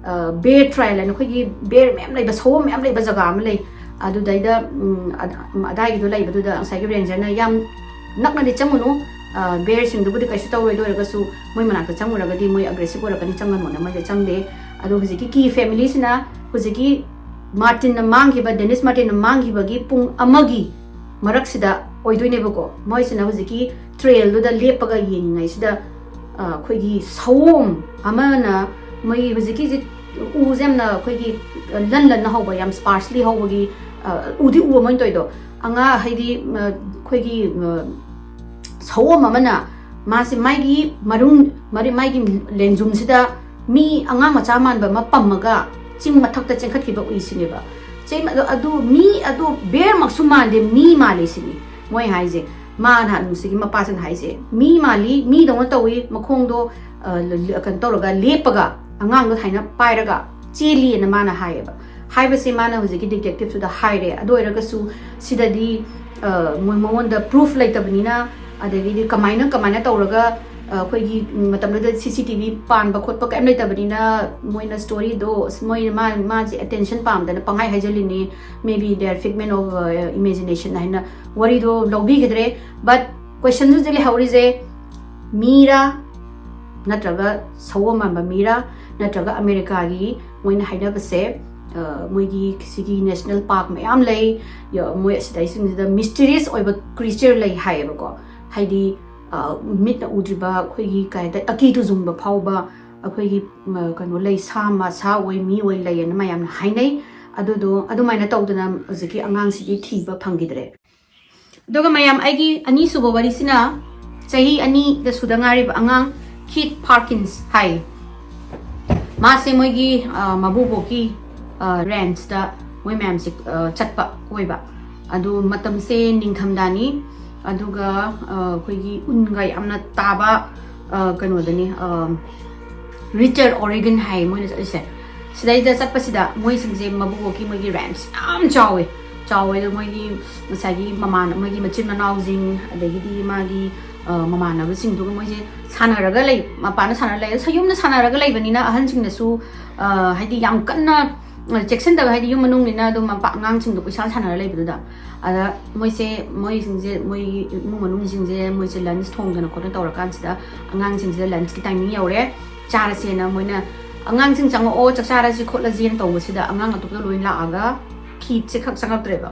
ꯕꯦꯔ ꯇ꯭ꯔꯥꯏꯜ ꯍꯥꯏꯅ ꯑꯩꯈꯣꯏꯒꯤ ꯕꯦꯔ ꯃꯌꯥꯝ ꯂꯩꯕ, ꯁꯑꯣꯝ ꯃꯌꯥꯝ ꯂꯩꯕ ꯖꯒꯥ ꯑꯃ ꯂꯩ꯫ ꯑꯗꯨꯗꯩꯗ ꯑꯗꯥꯏꯒꯤꯗꯣ ꯂꯩꯕꯗꯨꯗ ꯉꯁꯥꯏꯒꯤ ꯔꯦꯟꯖꯔꯅ ꯌꯥꯝ ꯅꯛꯅꯗꯤ ꯆꯪꯉꯨꯅꯨ, ꯕꯦꯔꯁꯤꯡꯗꯨꯕꯨꯗꯤ ꯀꯩꯁꯨ ꯇꯧꯔꯣꯏꯗ ꯑꯣꯏꯔꯒꯁꯨ ꯃꯣꯏ ꯃꯅꯥꯛꯇ ꯆꯪꯉꯨꯔꯒꯗꯤ ꯃꯣꯏ ꯑꯒ꯭ꯔꯦꯁꯤꯞ ꯑꯣꯏꯔꯛꯀꯅꯤ, ꯆꯪꯒꯅꯣꯅ ꯃꯣꯏꯗ ꯆꯪꯗꯦ꯫ ꯑꯗꯣ ꯍꯧꯖꯤꯛꯀꯤ ꯀꯤ ꯐꯦꯃꯤꯂꯤꯁꯤꯅ ꯍꯧꯖꯤꯛꯀꯤ ꯃꯥꯔꯇꯤꯟꯅ ꯃꯥꯡꯈꯤꯕ, ꯗꯦꯅꯤꯁ ꯃꯥꯔꯇꯤꯟꯅ ꯃꯥꯡꯈꯤꯕꯒꯤ ꯄꯨꯡ ꯑꯃꯒꯤ ꯃꯔꯛꯁꯤꯗ ꯑꯣꯏꯗꯣꯏꯅꯦꯕꯀꯣ꯫ ꯃꯣꯏꯁꯤꯅ ꯍꯧꯖꯤꯛꯀꯤ ꯇ꯭ꯔꯦꯜꯗꯨꯗ ꯂꯦꯞꯄꯒ ꯌꯦꯡꯉꯤꯉꯩꯁꯤꯗ ꯑꯩꯈꯣꯏꯒꯤ ꯁꯑꯣꯝ ꯑꯃꯅ, ꯃꯣꯏꯒꯤ ꯍꯧꯖꯤꯛꯀꯤꯁꯤ ꯎꯁꯦ ꯌꯥꯝꯅ ꯑꯩꯈꯣꯏꯒꯤ ꯂꯟ ꯂꯟꯅ ꯍꯧꯕ, ꯌꯥꯝ ꯁ꯭ꯄꯥꯔꯁꯂꯤ ꯍꯧꯕꯒꯤ ꯎꯗꯤ ꯎꯕ ꯃꯣꯏꯅ ꯇꯧꯔꯤꯗꯣ꯫ ꯑꯉꯥꯡ ꯍꯥꯏꯗꯤ ꯑꯩꯈꯣꯏꯒꯤ ꯁꯑꯣꯝ ꯑꯃꯅ ꯃꯥꯁꯦ ꯃꯥꯒꯤ ꯃꯔꯨꯝ, ꯃꯥꯒꯤ ꯂꯦꯡꯖꯨꯝꯁꯤꯗ ꯃꯤ ꯑꯉꯥꯡ ꯃꯆꯥ ꯃꯥꯟꯕ ꯑꯃ ꯄꯝꯃꯒ ꯆꯤꯡ ꯃꯊꯛꯇ ꯆꯦꯟꯈꯠꯈꯤꯕ ꯎꯏꯁꯤꯅꯦꯕ꯫ ꯑꯗꯨ ꯃꯤ, ꯑꯗꯨ ꯕꯦꯔꯃꯛꯁꯨ ꯃꯥꯟꯗꯦ, ꯃꯤ ꯃꯥꯜꯂꯤ ꯁꯤꯅꯤ ꯃꯣꯏ ꯍꯥꯏꯁꯦ꯫ ꯃꯥꯅ ꯅꯨꯡꯁꯤꯒꯤ ꯃꯄꯥꯁꯤꯅ ꯍꯥꯏꯁꯦ, ꯃꯤ ꯃꯥꯜꯂꯤ, ꯃꯤꯗꯧꯅ ꯇꯧꯏ, ꯃꯈꯣꯡꯗꯣ ꯀꯩꯅꯣ ꯇꯧꯔꯒ ꯂꯦꯞꯄꯒ ꯑꯉꯥꯡꯗꯣ ꯁꯨꯃꯥꯏꯅ ꯄꯥꯏꯔꯒ ꯆꯦꯜꯂꯤꯅ ꯃꯥꯅ ꯍꯥꯏꯌꯦꯕ꯫ ꯍꯥꯏꯕꯁꯦ ꯃꯥꯅ ꯍꯧꯖꯤꯛꯀꯤ ꯗꯤꯇꯦꯛꯇꯤꯞꯇꯨꯗ ꯍꯥꯏꯔꯦ꯫ ꯑꯗꯨ ꯑꯣꯏꯔꯒꯁꯨ ꯁꯤꯗꯗꯤ ꯃꯣꯏ ꯃꯉꯣꯟꯗ ꯄ꯭ꯔꯨꯐ ꯂꯩꯇꯕꯅꯤꯅ, ꯑꯗꯒꯤꯗꯤ ꯀꯃꯥꯏꯅ, ꯀꯃꯥꯏꯅ ꯇꯧꯔꯒ ꯑꯩꯈꯣꯏꯒꯤ ꯃꯇꯝꯗꯨꯗ ꯁꯤ ꯁꯤ ꯇꯤ ꯚꯤ ꯄꯥꯟꯕ ꯈꯣꯠꯄ ꯀꯔꯤꯝ ꯂꯩꯇꯕꯅꯤꯅ ꯃꯣꯏꯅ ꯁ꯭ꯇꯣꯔꯤꯗꯣ, ꯃꯣꯏꯅ ꯃꯥ, ꯃꯥꯁꯦ ꯑꯦꯇꯦꯟꯁꯟ ꯄꯥꯝꯗꯅ ꯄꯪꯍꯥꯏ ꯍꯥꯏꯖꯜꯂꯤꯅꯤ, maybe they are figment of imagination ꯍꯥꯏꯅ ꯋꯥꯔꯤꯗꯣ ꯂꯧꯕꯤꯈꯤꯗ꯭ꯔꯦ꯫ ꯕꯠ ꯀꯣꯏꯁꯟꯁꯤꯗ ꯂꯩꯍꯧꯔꯤꯁꯦ, ꯃꯤꯔꯥ ꯅꯠꯇ꯭ꯔꯒ ꯁꯑꯣꯝ ꯃꯥꯟꯕ ꯃꯤꯔꯥ ꯅꯠꯇ꯭ꯔꯒ ꯑꯃꯦꯔꯤꯀꯥꯒꯤ ꯃꯣꯏꯅ ꯍꯥꯏꯅꯕꯁꯦ, ꯃꯣꯏꯒꯤ ꯁꯤꯒꯤ ꯅꯦꯁꯅꯦꯜ ꯄꯥꯔꯛ ꯃꯌꯥꯝ ꯂꯩ, ꯃꯣꯏ ꯑꯁꯤꯗꯩꯁꯤꯡꯁꯤꯗ ꯃꯤꯁꯇꯤꯔꯤꯌꯁ ꯑꯣꯏꯕ ꯀ꯭ꯔꯤꯆꯔ ꯂꯩ ꯍꯥꯏꯌꯦꯕꯀꯣ꯫ ꯍꯥꯏꯗꯤ ꯃꯤꯠꯅ ꯎꯗ꯭ꯔꯤꯕ, ꯑꯩꯈꯣꯏꯒꯤ ꯀꯩ ꯍꯥꯏꯇꯥꯔꯦ, ꯑꯀꯤ ꯇꯨꯖꯨꯡꯕ ꯐꯥꯎꯕ ꯑꯩꯈꯣꯏꯒꯤ ꯀꯩꯅꯣ ꯂꯩ, ꯁꯥ, ꯁꯥ ꯑꯣꯏ, ꯃꯤ ꯑꯣꯏ ꯂꯩꯌꯦꯅ ꯃꯌꯥꯝꯅ ꯍꯥꯏꯅꯩ꯫ ꯑꯗꯨꯗꯣ ꯑꯗꯨꯃꯥꯏꯅ ꯇꯧꯗꯅ ꯍꯧꯖꯤꯛꯀꯤ ꯑꯉꯥꯡꯁꯤꯗꯤ ꯊꯤꯕ ꯐꯪꯈꯤꯗ꯭ꯔꯦ꯫ ꯑꯗꯨꯒ ꯃꯌꯥꯝ, ꯑꯩꯒꯤ ꯑꯅꯤꯁꯨꯕ ꯋꯥꯔꯤꯁꯤꯅ ꯆꯍꯤ ꯑꯅꯤꯗ ꯁꯨꯗ ꯉꯥꯏꯔꯤꯕ ꯑꯉꯥꯡ ꯀꯤꯠ ꯄꯥꯔꯀꯤꯟꯁ ꯍꯥꯏ꯫ ꯃꯥꯁꯦ ꯃꯣꯏꯒꯤ ꯃꯕꯨꯕꯣꯛꯀꯤ ꯔꯦꯟꯁꯇ ꯃꯣꯏ ꯃꯌꯥꯝꯁꯦ ꯆꯠꯄ ꯀꯣꯏꯕ꯫ ꯑꯗꯨ ꯃꯇꯝꯁꯦ ꯅꯤꯡꯊꯝꯊꯥꯅꯤ, ꯑꯗꯨꯒ ꯑ, ꯑꯩꯈꯣꯏꯒꯤ ꯎꯟꯒ ꯌꯥꯝꯅ ꯇꯥꯕ ꯑ, ꯀꯩꯅꯣꯗꯅꯤ, ꯔꯤꯆꯔ ꯑꯣꯔꯦꯒꯟ ꯍꯥꯏ ꯃꯣꯏꯅ ꯆꯠꯂꯤꯁꯦ꯫ ꯁꯤꯗꯩꯗ ꯆꯠꯄꯁꯤꯗ ꯃꯣꯏꯁꯤꯡꯁꯦ ꯃꯕꯨꯕꯣꯛꯀꯤ ꯃꯣꯏꯒꯤ ꯔꯦꯟꯁ ꯌꯥꯝ ꯆꯥꯎꯋꯦ꯫ ꯆꯥꯎꯋꯦ ꯑꯗꯣ ꯃꯣꯏꯒꯤ ꯉꯁꯥꯏꯒꯤ ꯃꯃꯥꯟ ꯃꯣꯏꯒꯤ ꯃꯆꯤꯟ ꯃꯅꯥꯎꯁꯤꯡ, ꯑꯗꯒꯤꯗꯤ ꯃꯥꯒꯤ ꯑ, ꯃꯃꯥꯟꯅꯕꯁꯤꯡꯗꯨꯒ ꯃꯣꯏꯁꯦ ꯁꯥꯟꯅꯔꯒ ꯂꯩ꯫ ꯃꯄꯥꯟꯗ ꯁꯥꯟꯅꯔ ꯂꯩ꯫ ꯑꯗꯣ ꯌꯨꯝꯗ ꯁꯥꯟꯅꯔꯒ ꯂꯩꯕꯅꯤꯅ ꯑꯍꯟꯁꯤꯡꯅꯁꯨ ꯑ, ꯍꯥꯏꯗꯤ ꯌꯥꯝ ꯀꯟꯅ ꯑ, ꯆꯦꯛꯁꯤꯟꯗꯕ, ꯍꯥꯏꯗꯤ ꯌꯨꯝ ꯃꯅꯨꯡꯅꯤꯅ ꯑꯗꯨꯝ ꯃꯄꯥ ꯑꯉꯥꯡꯁꯤꯡꯗꯣ ꯀꯣꯏꯁꯥ ꯁꯥꯟꯅꯔ ꯂꯩꯕꯗꯨꯗ, ꯑꯗ ꯃꯣꯏꯁꯦ ꯃꯣꯏꯁꯤꯡꯁꯦ ꯃꯣꯏ ꯏꯃꯨꯡ ꯃꯅꯨꯡꯁꯤꯡꯁꯦ ꯃꯣꯏꯁꯦ ꯂꯟꯁ ꯊꯣꯡꯗꯅ ꯈꯣꯠꯇꯅ ꯇꯧꯔꯀꯥꯟꯁꯤꯗ ꯑꯉꯥꯡꯁꯤꯡꯁꯤꯗ ꯂꯟꯁꯀꯤ ꯇꯥꯏꯃꯤꯡ ꯌꯧꯔꯦ, ꯆꯥꯔꯁꯦꯅ ꯃꯣꯏꯅ, "ꯑꯉꯥꯡꯁꯤꯡ ꯆꯪꯉꯛꯑꯣ, ꯆꯥꯛ ꯆꯥꯔꯁꯤ ꯈꯣꯠꯂꯁꯤꯅ" ꯇꯧꯕꯁꯤꯗ ꯑꯉꯥꯡ ꯑꯇꯣꯞꯄꯗ ꯂꯣꯏ ꯂꯥꯛꯑꯒ ꯀꯤꯠꯁꯦ ꯈꯛ ꯆꯪꯉꯛꯇ꯭ꯔꯦꯕ꯫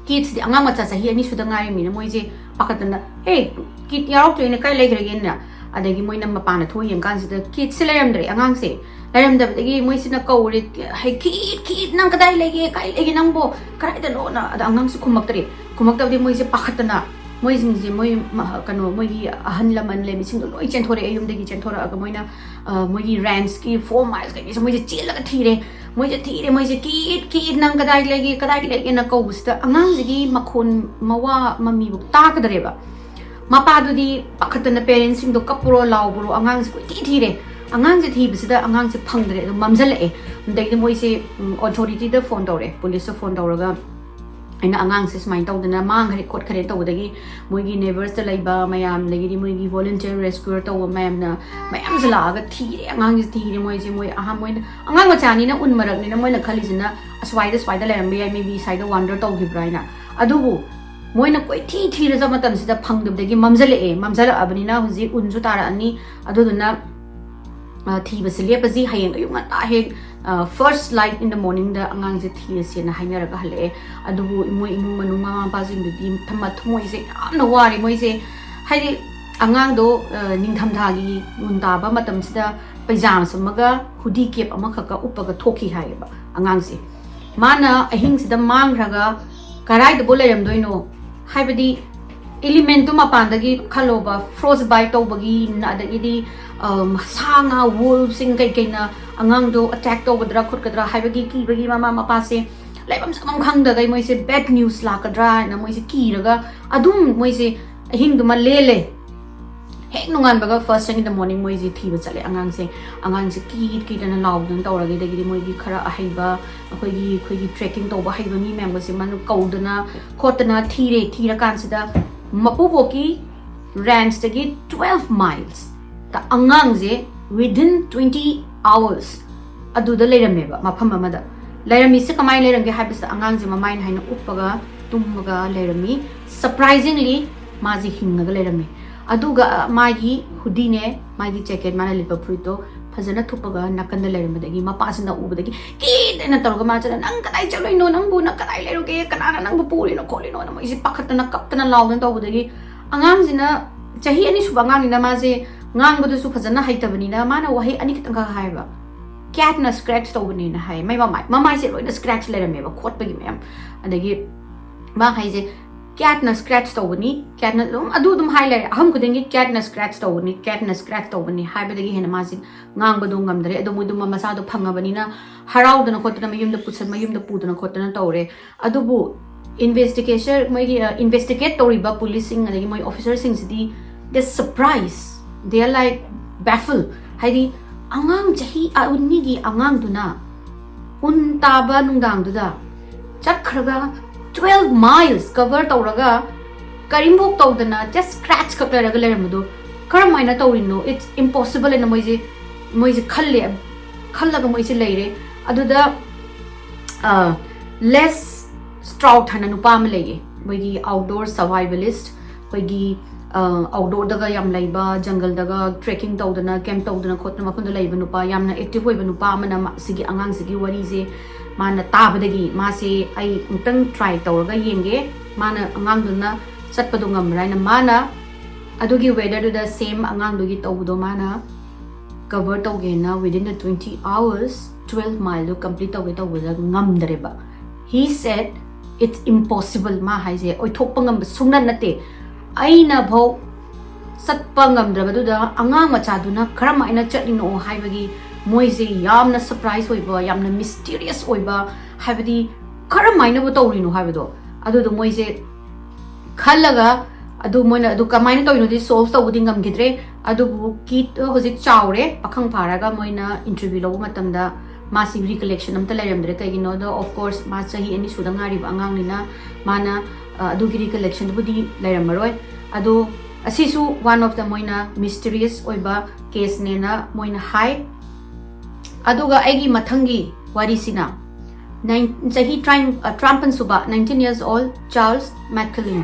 ꯀꯤꯠꯁꯤꯗꯤ ꯑꯉꯥꯡ ꯃꯆꯥ ꯆꯍꯤ ꯑꯅꯤ ꯁꯨꯗ ꯉꯥꯏꯔꯤꯕꯅꯤꯅ ꯃꯣꯏꯁꯦ ꯄꯥꯈꯠꯇꯅ, "ꯑꯦ, ꯀꯤꯠ ꯌꯥꯎꯔꯛꯇ꯭ꯔꯦꯅꯦ, ꯀꯥꯏ ꯂꯩꯈ꯭ꯔꯒꯦꯅ?" ꯑꯗꯒꯤ ꯃꯣꯏꯅ ꯃꯄꯥꯟꯗ ꯊꯣꯛꯑ ꯌꯦꯡꯀꯥꯟꯁꯤꯗ ꯀꯤꯠꯁꯦ ꯂꯩꯔꯝꯗ꯭ꯔꯦ꯫ ꯑꯉꯥꯡꯁꯦ ꯂꯩꯔꯝꯗꯕꯗꯒꯤ ꯃꯣꯏꯁꯤꯅ ꯀꯧꯔꯦ, "ꯍꯩ, ꯀꯤꯠ, ꯀꯤꯠ, ꯅꯪ ꯀꯗꯥꯏ ꯂꯩꯒꯦ? ꯀꯥꯏ ꯂꯩꯒꯦ ꯅꯪꯕꯣ? ꯀꯗꯥꯏꯗꯅꯣꯅ?" ꯑꯗ ꯑꯉꯥꯡꯁꯦ ꯈꯨꯝꯃꯛꯇ꯭ꯔꯦ꯫ ꯈꯨꯝꯃꯛꯇꯕꯗꯤ ꯃꯣꯏꯁꯦ ꯄꯥꯈꯠꯇꯅ ꯃꯣꯏꯁꯤꯡꯁꯦ, ꯃꯣꯏ ꯃ-, ꯀꯩꯅꯣ, ꯃꯣꯏꯒꯤ ꯑꯍꯜ ꯂꯃꯟ ꯂꯩꯕꯁꯤꯡꯗꯣ ꯂꯣꯏ ꯆꯦꯟꯊꯣꯔꯛꯑꯦ꯫ ꯌꯨꯝꯗꯒꯤ ꯆꯦꯟꯊꯣꯔꯛꯑꯒ ꯃꯣꯏꯅ, ꯑ, ꯃꯣꯏꯒꯤ ꯔꯦꯟꯁꯀꯤ ꯐꯣꯔ ꯃꯥꯏꯜꯁ ꯀꯩꯀꯩꯁꯦ ꯃꯣꯏꯁꯦ ꯆꯦꯜꯂꯒ ꯊꯤꯔꯦ꯫ ꯃꯣꯏꯁꯦ ꯊꯤꯔꯦ, ꯃꯣꯏꯁꯦ, "ꯀꯤꯠ, ꯀꯤꯠ, ꯅꯪ ꯀꯗꯥꯏ ꯂꯩꯒꯦ? ꯀꯗꯥꯏ ꯂꯩꯒꯦꯅ?" ꯀꯧꯕꯁꯤꯗ ꯑꯉꯥꯡꯁꯤꯒꯤ ꯃꯈꯣꯟ, ꯃꯋꯥ ꯃꯃꯤꯕꯨ ꯇꯥꯈꯤꯗ꯭ꯔꯦꯕ꯫ ꯃꯄꯥꯗꯨꯗꯤ ꯄꯥꯈꯠꯇꯅ ꯄꯦꯔꯦꯟꯁꯁꯤꯡꯗꯣ ꯀꯞꯄꯨꯔꯣ ꯂꯥꯎꯕꯨꯔꯣ, ꯑꯉꯥꯡꯁꯦ ꯀꯣꯏꯊꯤ ꯊꯤꯔꯦ꯫ ꯑꯉꯥꯡꯁꯦ ꯊꯤꯕꯁꯤꯗ ꯑꯉꯥꯡꯁꯦ ꯐꯪꯗ꯭ꯔꯦ, ꯑꯗꯣ ꯃꯝꯁꯤꯜꯂꯛꯑꯦ꯫ ꯑꯗꯩꯗꯤ ꯃꯣꯏꯁꯦ, ꯎꯝ, ꯑꯣꯊꯣꯔꯤꯇꯤꯗ ꯐꯣꯟ ꯇꯧꯔꯦ, ꯄꯨꯂꯤꯁꯇ ꯐꯣꯟ ꯇꯧꯔꯒ, ꯑꯩꯅ ꯑꯉꯥꯡꯁꯦ ꯁꯨꯃꯥꯏꯅ ꯇꯧꯗꯅ ꯃꯥꯡꯈ꯭ꯔꯦ ꯈꯣꯠꯈ꯭ꯔꯦ ꯇꯧꯕꯗꯒꯤ ꯃꯣꯏꯒꯤ ꯅꯦꯕꯔꯁꯇ ꯂꯩꯕ ꯃꯌꯥꯝ, ꯑꯗꯒꯤꯗꯤ ꯃꯣꯏꯒꯤ ꯚꯣꯂꯨꯟꯇꯤꯌꯔ ꯔꯦꯁꯀ꯭ꯌꯨꯔ ꯇꯧꯕ ꯃꯌꯥꯝꯅ, ꯃꯌꯥꯝꯁꯦ ꯂꯥꯛꯑꯒ ꯊꯤꯔꯦ, ꯑꯉꯥꯡꯁꯦ ꯊꯤꯔꯦ꯫ ꯃꯣꯏꯁꯦ, ꯃꯣꯏ ꯑꯍꯥꯟꯕ ꯑꯣꯏꯅ ꯑꯉꯥꯡ ꯃꯆꯥꯅꯤꯅ ꯎꯟ ꯃꯔꯛꯅꯤꯅ ꯃꯣꯏꯅ ꯈꯜꯂꯤꯁꯤꯅ ꯑꯁ꯭ꯋꯥꯏꯗ, ꯁ꯭ꯋꯥꯏꯗ ꯂꯩꯔꯝꯕ ꯌꯥꯏ, maybe ꯁ꯭ꯋꯥꯏꯗ ꯋꯥꯟꯗꯔ ꯇꯧꯈꯤꯕ꯭ꯔꯥ ꯍꯥꯏꯅ꯫ ꯑꯗꯨꯕꯨ ꯃꯣꯏꯅ ꯀꯣꯏꯊꯤ ꯊꯤꯔꯁꯨ ꯃꯇꯝꯁꯤꯗ ꯐꯪꯗꯕꯗꯒꯤ ꯃꯝꯁꯤꯜꯂꯛꯑꯦ꯫ ꯃꯝꯁꯤꯜꯂꯛꯑꯕꯅꯤꯅ ꯍꯧꯖꯤꯛ ꯎꯟꯁꯨ ꯇꯥꯔꯛꯑꯅꯤ, ꯑꯗꯨꯗꯨꯅ, ꯑ, ꯊꯤꯕꯁꯦ ꯂꯦꯞꯄꯁꯤ, ꯍꯌꯦꯡ ꯑꯌꯨꯛ ꯉꯟꯇꯥ ꯍꯦꯛ, ꯑ, first light in the morningꯗ ꯑꯉꯥꯡꯁꯦ ꯊꯤꯔꯁꯦꯅ ꯍꯥꯏꯅꯔꯒ ꯍꯜꯂꯛꯑꯦ꯫ ꯑꯗꯨꯕꯨ ꯃꯣꯏ ꯏꯃꯨꯡ ꯃꯅꯨꯡ ꯃꯃꯥ ꯃꯄꯥꯁꯤꯡꯗꯨꯗꯤ ꯊꯝꯃ-, ꯊꯃꯣꯏꯁꯦ ꯌꯥꯝꯅ ꯋꯥꯔꯦ꯫ ꯃꯣꯏꯁꯦ, ꯍꯥꯏꯗꯤ, ꯑꯉꯥꯡꯗꯣ, ꯑ, ꯅꯤꯡꯊꯝꯊꯥꯒꯤ ꯎꯟ ꯇꯥꯕ ꯃꯇꯝꯁꯤꯗ ꯄꯩꯖꯥꯃ ꯑꯃꯒ ꯍꯨꯗꯤ ꯀꯦꯞ ꯑꯃꯈꯛꯀ ꯎꯞꯄꯒ ꯊꯣꯛꯈꯤ ꯍꯥꯏꯌꯦꯕ ꯑꯉꯥꯡꯁꯦ꯫ ꯃꯥꯅ ꯑꯍꯤꯡꯁꯤꯗ ꯃꯥꯡꯈ꯭ꯔꯒ ꯀꯗꯥꯏꯗꯕꯨ ꯂꯩꯔꯝꯗꯣꯏꯅꯣ? ꯍꯥꯏꯕꯗꯤ, ꯏꯂꯤꯃꯦꯟꯇꯨ ꯃꯄꯥꯟꯗꯒꯤ ꯈꯜꯂꯣꯕ, ꯐ꯭ꯔꯣꯁ ꯕꯥꯏꯠ ꯇꯧꯕꯒꯤ, ꯑꯗꯒꯤꯗꯤ, ꯑꯝ, ꯁꯥ ꯉꯥ, ꯋꯨꯜꯐꯁꯤꯡ ꯀꯩꯀꯩꯅ ꯑꯉꯥꯡꯗꯣ ꯑꯦꯇꯦꯛ ꯇꯧꯒꯗ꯭ꯔꯥ ꯈꯣꯠꯀꯗ꯭ꯔꯥ ꯍꯥꯏꯕꯒꯤ ꯀꯤꯕꯒꯤ ꯃꯃꯥ ꯃꯄꯥꯁꯦ ꯂꯩꯐꯝ ꯆꯥꯐꯝ ꯈꯪꯗꯈꯩ ꯃꯣꯏꯁꯦ bad news ꯂꯥꯛꯀꯗ꯭ꯔꯥ ꯍꯥꯏꯅ ꯃꯣꯏꯁꯦ ꯀꯤꯔꯒ ꯑꯗꯨꯝ ꯃꯣꯏꯁꯦ ꯑꯍꯤꯡꯗꯨꯃ ꯂꯦꯜꯂꯦ꯫ ꯍꯦꯛ ꯅꯣꯡꯉꯥꯟꯕꯒ first thing in the morning ꯃꯣꯏꯁꯦ ꯊꯤꯕ ꯆꯠꯂꯦ ꯑꯉꯥꯡꯁꯦ꯫ ꯑꯉꯥꯡꯁꯦ ꯀꯤ ꯀꯤꯗꯅ ꯂꯥꯎꯗꯅ ꯇꯧꯔꯒ, ꯑꯗꯒꯤꯗꯤ ꯃꯣꯏꯒꯤ ꯈꯔ ꯑꯍꯩꯕ, ꯑꯩꯈꯣꯏꯒꯤ ꯑꯩꯈꯣꯏꯒꯤ trekking ꯇꯧꯕ ꯍꯩꯕ ꯃꯤ ꯃꯌꯥꯝꯒꯁꯦ ꯃꯥꯅ ꯀꯧꯗꯅ ꯈꯣꯠꯇꯅ ꯊꯤꯔꯦ꯫ ꯊꯤꯔꯀꯥꯟꯁꯤꯗ ꯃꯄꯨꯕꯣꯛꯀꯤ ranchꯇꯒꯤ twelve milesꯇ ꯑꯉꯥꯡꯁꯦ within twenty hours ꯑꯗꯨꯗ ꯂꯩꯔꯝꯃꯦꯕ, ꯃꯐꯝ ꯑꯃꯗ꯫ ꯂꯩꯔꯝꯃꯤꯁꯦ ꯀꯃꯥꯏꯅ ꯂꯩꯔꯝꯒꯦ ꯍꯥꯏꯕꯁꯤꯗ, ꯑꯉꯥꯡꯁꯦ ꯃꯃꯥꯏꯅ ꯍꯥꯏꯅ ꯎꯞꯄꯒ ꯇꯨꯝꯃꯒ ꯂꯩꯔꯝꯃꯤ꯫ Surprisingly, ꯃꯥꯁꯦ ꯍꯤꯡꯉꯒ ꯂꯩꯔꯝꯃꯤ꯫ ꯑꯗꯨꯒ ꯃꯥꯒꯤ hoodieꯅꯦ, ꯃꯥꯒꯤ jacket, ꯃꯥꯅ ꯂꯤꯠꯄ ꯐꯨꯔꯤꯠꯇꯣ ꯐꯖꯅ ꯊꯨꯞꯄꯒ ꯅꯥꯀꯟꯗ ꯂꯩꯔꯝꯕꯗꯒꯤ, ꯃꯄꯥꯁꯤꯅ ꯎꯕꯗꯒꯤ ꯀꯤꯗꯅ ꯇꯧꯔꯒ, ꯃꯥꯁꯤꯅ, "ꯅꯪ ꯀꯗꯥꯏ ꯆꯠꯂꯨꯏꯅꯣ? ꯅꯪꯕꯨ ꯅꯪ ꯀꯗꯥꯏ ꯂꯩꯔꯨꯒꯦ? ꯀꯅꯥꯅ ꯅꯪꯕꯨ ꯄꯨꯔꯤꯅꯣ ꯈꯣꯠꯂꯤꯅꯣꯅ?" ꯃꯣꯏꯁꯦ ꯄꯥꯈꯠꯇꯅ ꯀꯞꯇꯅ ꯂꯥꯎꯗꯅ ꯇꯧꯕꯗꯒꯤ, ꯑꯉꯥꯡꯁꯤꯅ ꯆꯍꯤ ꯑꯅꯤ ꯁꯨꯕ ꯑꯉꯥꯡꯅꯤꯅ ꯃꯥꯁꯦ ꯉꯥꯡꯕꯗꯨꯁꯨ ꯐꯖꯅ ꯍꯩꯇꯕꯅꯤꯅ ꯃꯥꯅ ꯋꯥꯍꯩ ꯑꯅꯤꯈꯛꯇꯪꯈꯛ ꯍꯥꯏꯌꯦꯕ꯫ "Catꯅ scratch ꯇꯧꯕꯅꯦꯅ" ꯍꯥꯏ꯫ ꯃꯥꯏ ꯃꯃꯥꯏ, ꯃꯃꯥꯏꯁꯦ ꯂꯣꯏꯅ scratch ꯂꯩꯔꯝꯃꯦꯕ, ꯈꯣꯠꯄꯒꯤ ꯃꯌꯥꯝ꯫ ꯑꯗꯒꯤ ꯃꯥ ꯍꯥꯏꯁꯦ, "Catꯅ scratch ꯇꯧꯕꯅꯤ, catꯅ" ꯑꯗꯨꯝ, ꯑꯗꯨ ꯑꯗꯨꯝ ꯍꯥꯏ ꯂꯩꯔꯦ꯫ ꯑꯍꯨꯝ ꯈꯨꯗꯤꯡꯒꯤ "Catꯅ scratch ꯇꯧꯕꯅꯤ, catꯅ scratch ꯇꯧꯕꯅꯤ" ꯍꯥꯏꯕꯗꯒꯤ ꯍꯦꯟꯅ ꯃꯥꯁꯦ ꯉꯥꯡꯕꯗꯣ ꯉꯝꯗ꯭ꯔꯦ꯫ ꯑꯗꯣ ꯃꯣꯏꯗꯣ ꯃ-, ꯃꯆꯥꯗꯣ ꯐꯪꯉꯕꯅꯤꯅ ꯍꯔꯥꯎꯗꯅ ꯈꯣꯠꯇꯅ ꯃꯌꯨꯝꯗ ꯄꯨꯁꯟ-, ꯃꯌꯨꯝꯗ ꯄꯨꯗꯅ ꯈꯣꯠꯇꯅ ꯇꯧꯔꯦ꯫ ꯑꯗꯨꯕꯨ investigator, ꯃꯣꯏꯒꯤ, ꯑ, investigate ꯇꯧꯔꯤꯕ policeꯁꯤꯡ ꯑꯗꯒꯤ ꯃꯣꯏ officerꯁꯤꯡꯁꯤꯗꯤ, they surprise, they are like baffle. ꯍꯥꯏꯗꯤ, ꯑꯉꯥꯡ ꯆꯍꯤ ꯑꯅꯤꯒꯤ ꯑꯉꯥꯡꯗꯨꯅ ꯎꯟ ꯇꯥꯕ ꯅꯨꯡꯗꯥꯡꯗꯨꯗ ꯆꯠꯈ꯭ꯔꯒ twelve miles cover ꯇꯧꯔꯒ ꯀꯔꯤꯝꯐꯧ ꯇꯧꯗꯅ just scratch ꯈꯛ ꯂꯩꯔꯒ ꯂꯩꯔꯝꯕꯗꯣ ꯀꯔꯝ ꯍꯥꯏꯅ ꯇꯧꯔꯤꯅꯣ? It's impossible ꯍꯥꯏꯅ ꯃꯣꯏꯁꯦ, ꯃꯣꯏꯁꯦ ꯈꯜꯂꯦ꯫ ꯈꯜꯂꯒ ꯃꯣꯏꯁꯦ ꯂꯩꯔꯦ꯫ ꯑꯗꯨꯗ, ꯑ, Les Strout ꯍꯥꯏꯅ ꯅꯨꯄꯥ ꯑꯃ ꯂꯩꯌꯦ, ꯃꯣꯏꯒꯤ outdoor survivalist, ꯑꯩꯈꯣꯏꯒꯤ, ꯑ, outdoorꯗꯒ ꯌꯥꯝ ꯂꯩꯕ, jungleꯗꯒ trekking ꯇꯧꯗꯅ, camp ꯇꯧꯗꯅ ꯈꯣꯠꯇꯅ ꯃꯐꯝꯗ ꯂꯩꯕ ꯅꯨꯄꯥ, ꯌꯥꯝꯅ active ꯑꯣꯏꯕ ꯅꯨꯄꯥ ꯑꯃꯅ ꯃꯥ-, ꯁꯤꯒꯤ ꯑꯉꯥꯡꯁꯤꯒꯤ ꯋꯥꯔꯤꯁꯦ ꯃꯥꯅ ꯇꯥꯕꯗꯒꯤ ꯃꯥꯁꯦ, "ꯑꯩ ꯑꯃꯨꯛꯇꯪ try ꯇꯧꯔꯒ ꯌꯦꯡꯒꯦ, ꯃꯥꯅ, ꯑꯉꯥꯡꯗꯨꯅ ꯆꯠꯄꯗꯣ ꯉꯝꯕ꯭ꯔꯥ" ꯍꯥꯏꯅ ꯃꯥꯅ ꯑꯗꯨꯒꯤ weatherꯗꯨꯗ same ꯑꯉꯥꯡꯗꯨꯒꯤ ꯇꯧꯕꯗꯣ ꯃꯥꯅ cover ꯇꯧꯒꯦꯅ within the twenty hours twelve mileꯗꯣ complete ꯇꯧꯒꯦ ꯇꯧꯕꯗ ꯉꯝꯗ꯭ꯔꯦꯕ꯫ He said, "It's impossible." ꯃꯥ ꯍꯥꯏꯁꯦ ꯑꯣꯏꯊꯣꯛꯄ ꯉꯝꯕ ꯁꯨꯡꯅꯠ ꯅꯠꯇꯦ꯫ ꯑꯩꯅ ꯐꯥꯎ ꯆꯠꯄ ꯉꯝꯗ꯭ꯔꯕꯗꯨꯗ ꯑꯉꯥꯡ ꯃꯆꯥꯗꯨꯅ ꯀꯔꯝꯍꯥꯏꯅ ꯆꯠꯂꯤꯅꯣ ꯍꯥꯏꯕꯒꯤ ꯃꯣꯏꯁꯦ ꯌꯥꯝꯅ surprise ꯑꯣꯏꯕ, ꯌꯥꯝꯅ mysterious ꯑꯣꯏꯕ, ꯍꯥꯏꯕꯗꯤ ꯀꯔꯝꯍꯥꯏꯅꯕꯨ ꯇꯧꯔꯤꯅꯣ ꯍꯥꯏꯕꯗꯣ, ꯑꯗꯨꯗꯣ ꯃꯣꯏꯁꯦ ꯈꯜꯂꯒ, ꯑꯗꯨ ꯃꯣꯏꯅ ꯑꯗꯨ ꯀꯃꯥꯏꯅ ꯇꯧꯔꯤꯅꯣꯗꯤ solve ꯇꯧꯕꯗꯤ ꯉꯝꯈꯤꯗ꯭ꯔꯦ꯫ ꯑꯗꯨꯕꯨ ꯀꯤꯠ ꯍꯧꯖꯤꯛ ꯆꯥꯎꯔꯦ, ꯄꯥꯈꯪ ꯐꯥꯔꯒ ꯃꯣꯏꯅ interview ꯂꯧꯕ ꯃꯇꯝꯗ ꯃꯥꯁꯤ recollection ꯑꯝꯇ ꯂꯩꯔꯝꯗ꯭ꯔꯦ꯫ ꯀꯩꯒꯤꯅꯣꯗ, of course, ꯃꯥ ꯆꯍꯤ ꯑꯅꯤ ꯁꯨꯗ ꯉꯥꯏꯔꯤꯕ ꯑꯉꯥꯡꯅꯤꯅ ꯃꯥꯅ, ꯑ, ꯑꯗꯨꯒꯤ recollectionꯗꯨꯕꯨꯗꯤ ꯂꯩꯔꯝꯃꯔꯣꯏ꯫ ꯑꯗꯣ ꯑꯁꯤꯁꯨ one of the ꯃꯣꯏꯅ mysterious ꯑꯣꯏꯕ caseꯅꯦꯅ ꯃꯣꯏꯅ ꯍꯥꯏ꯫ ꯑꯗꯨꯒ ꯑꯩꯒꯤ ꯃꯊꯪꯒꯤ ꯋꯥꯔꯤꯁꯤꯅ nine, ꯆꯍꯤ ꯇꯔꯥ, ꯑ, ꯇꯔꯥꯃꯥꯄꯟ ꯁꯨꯕ, nineteen years old, Charles McCallum,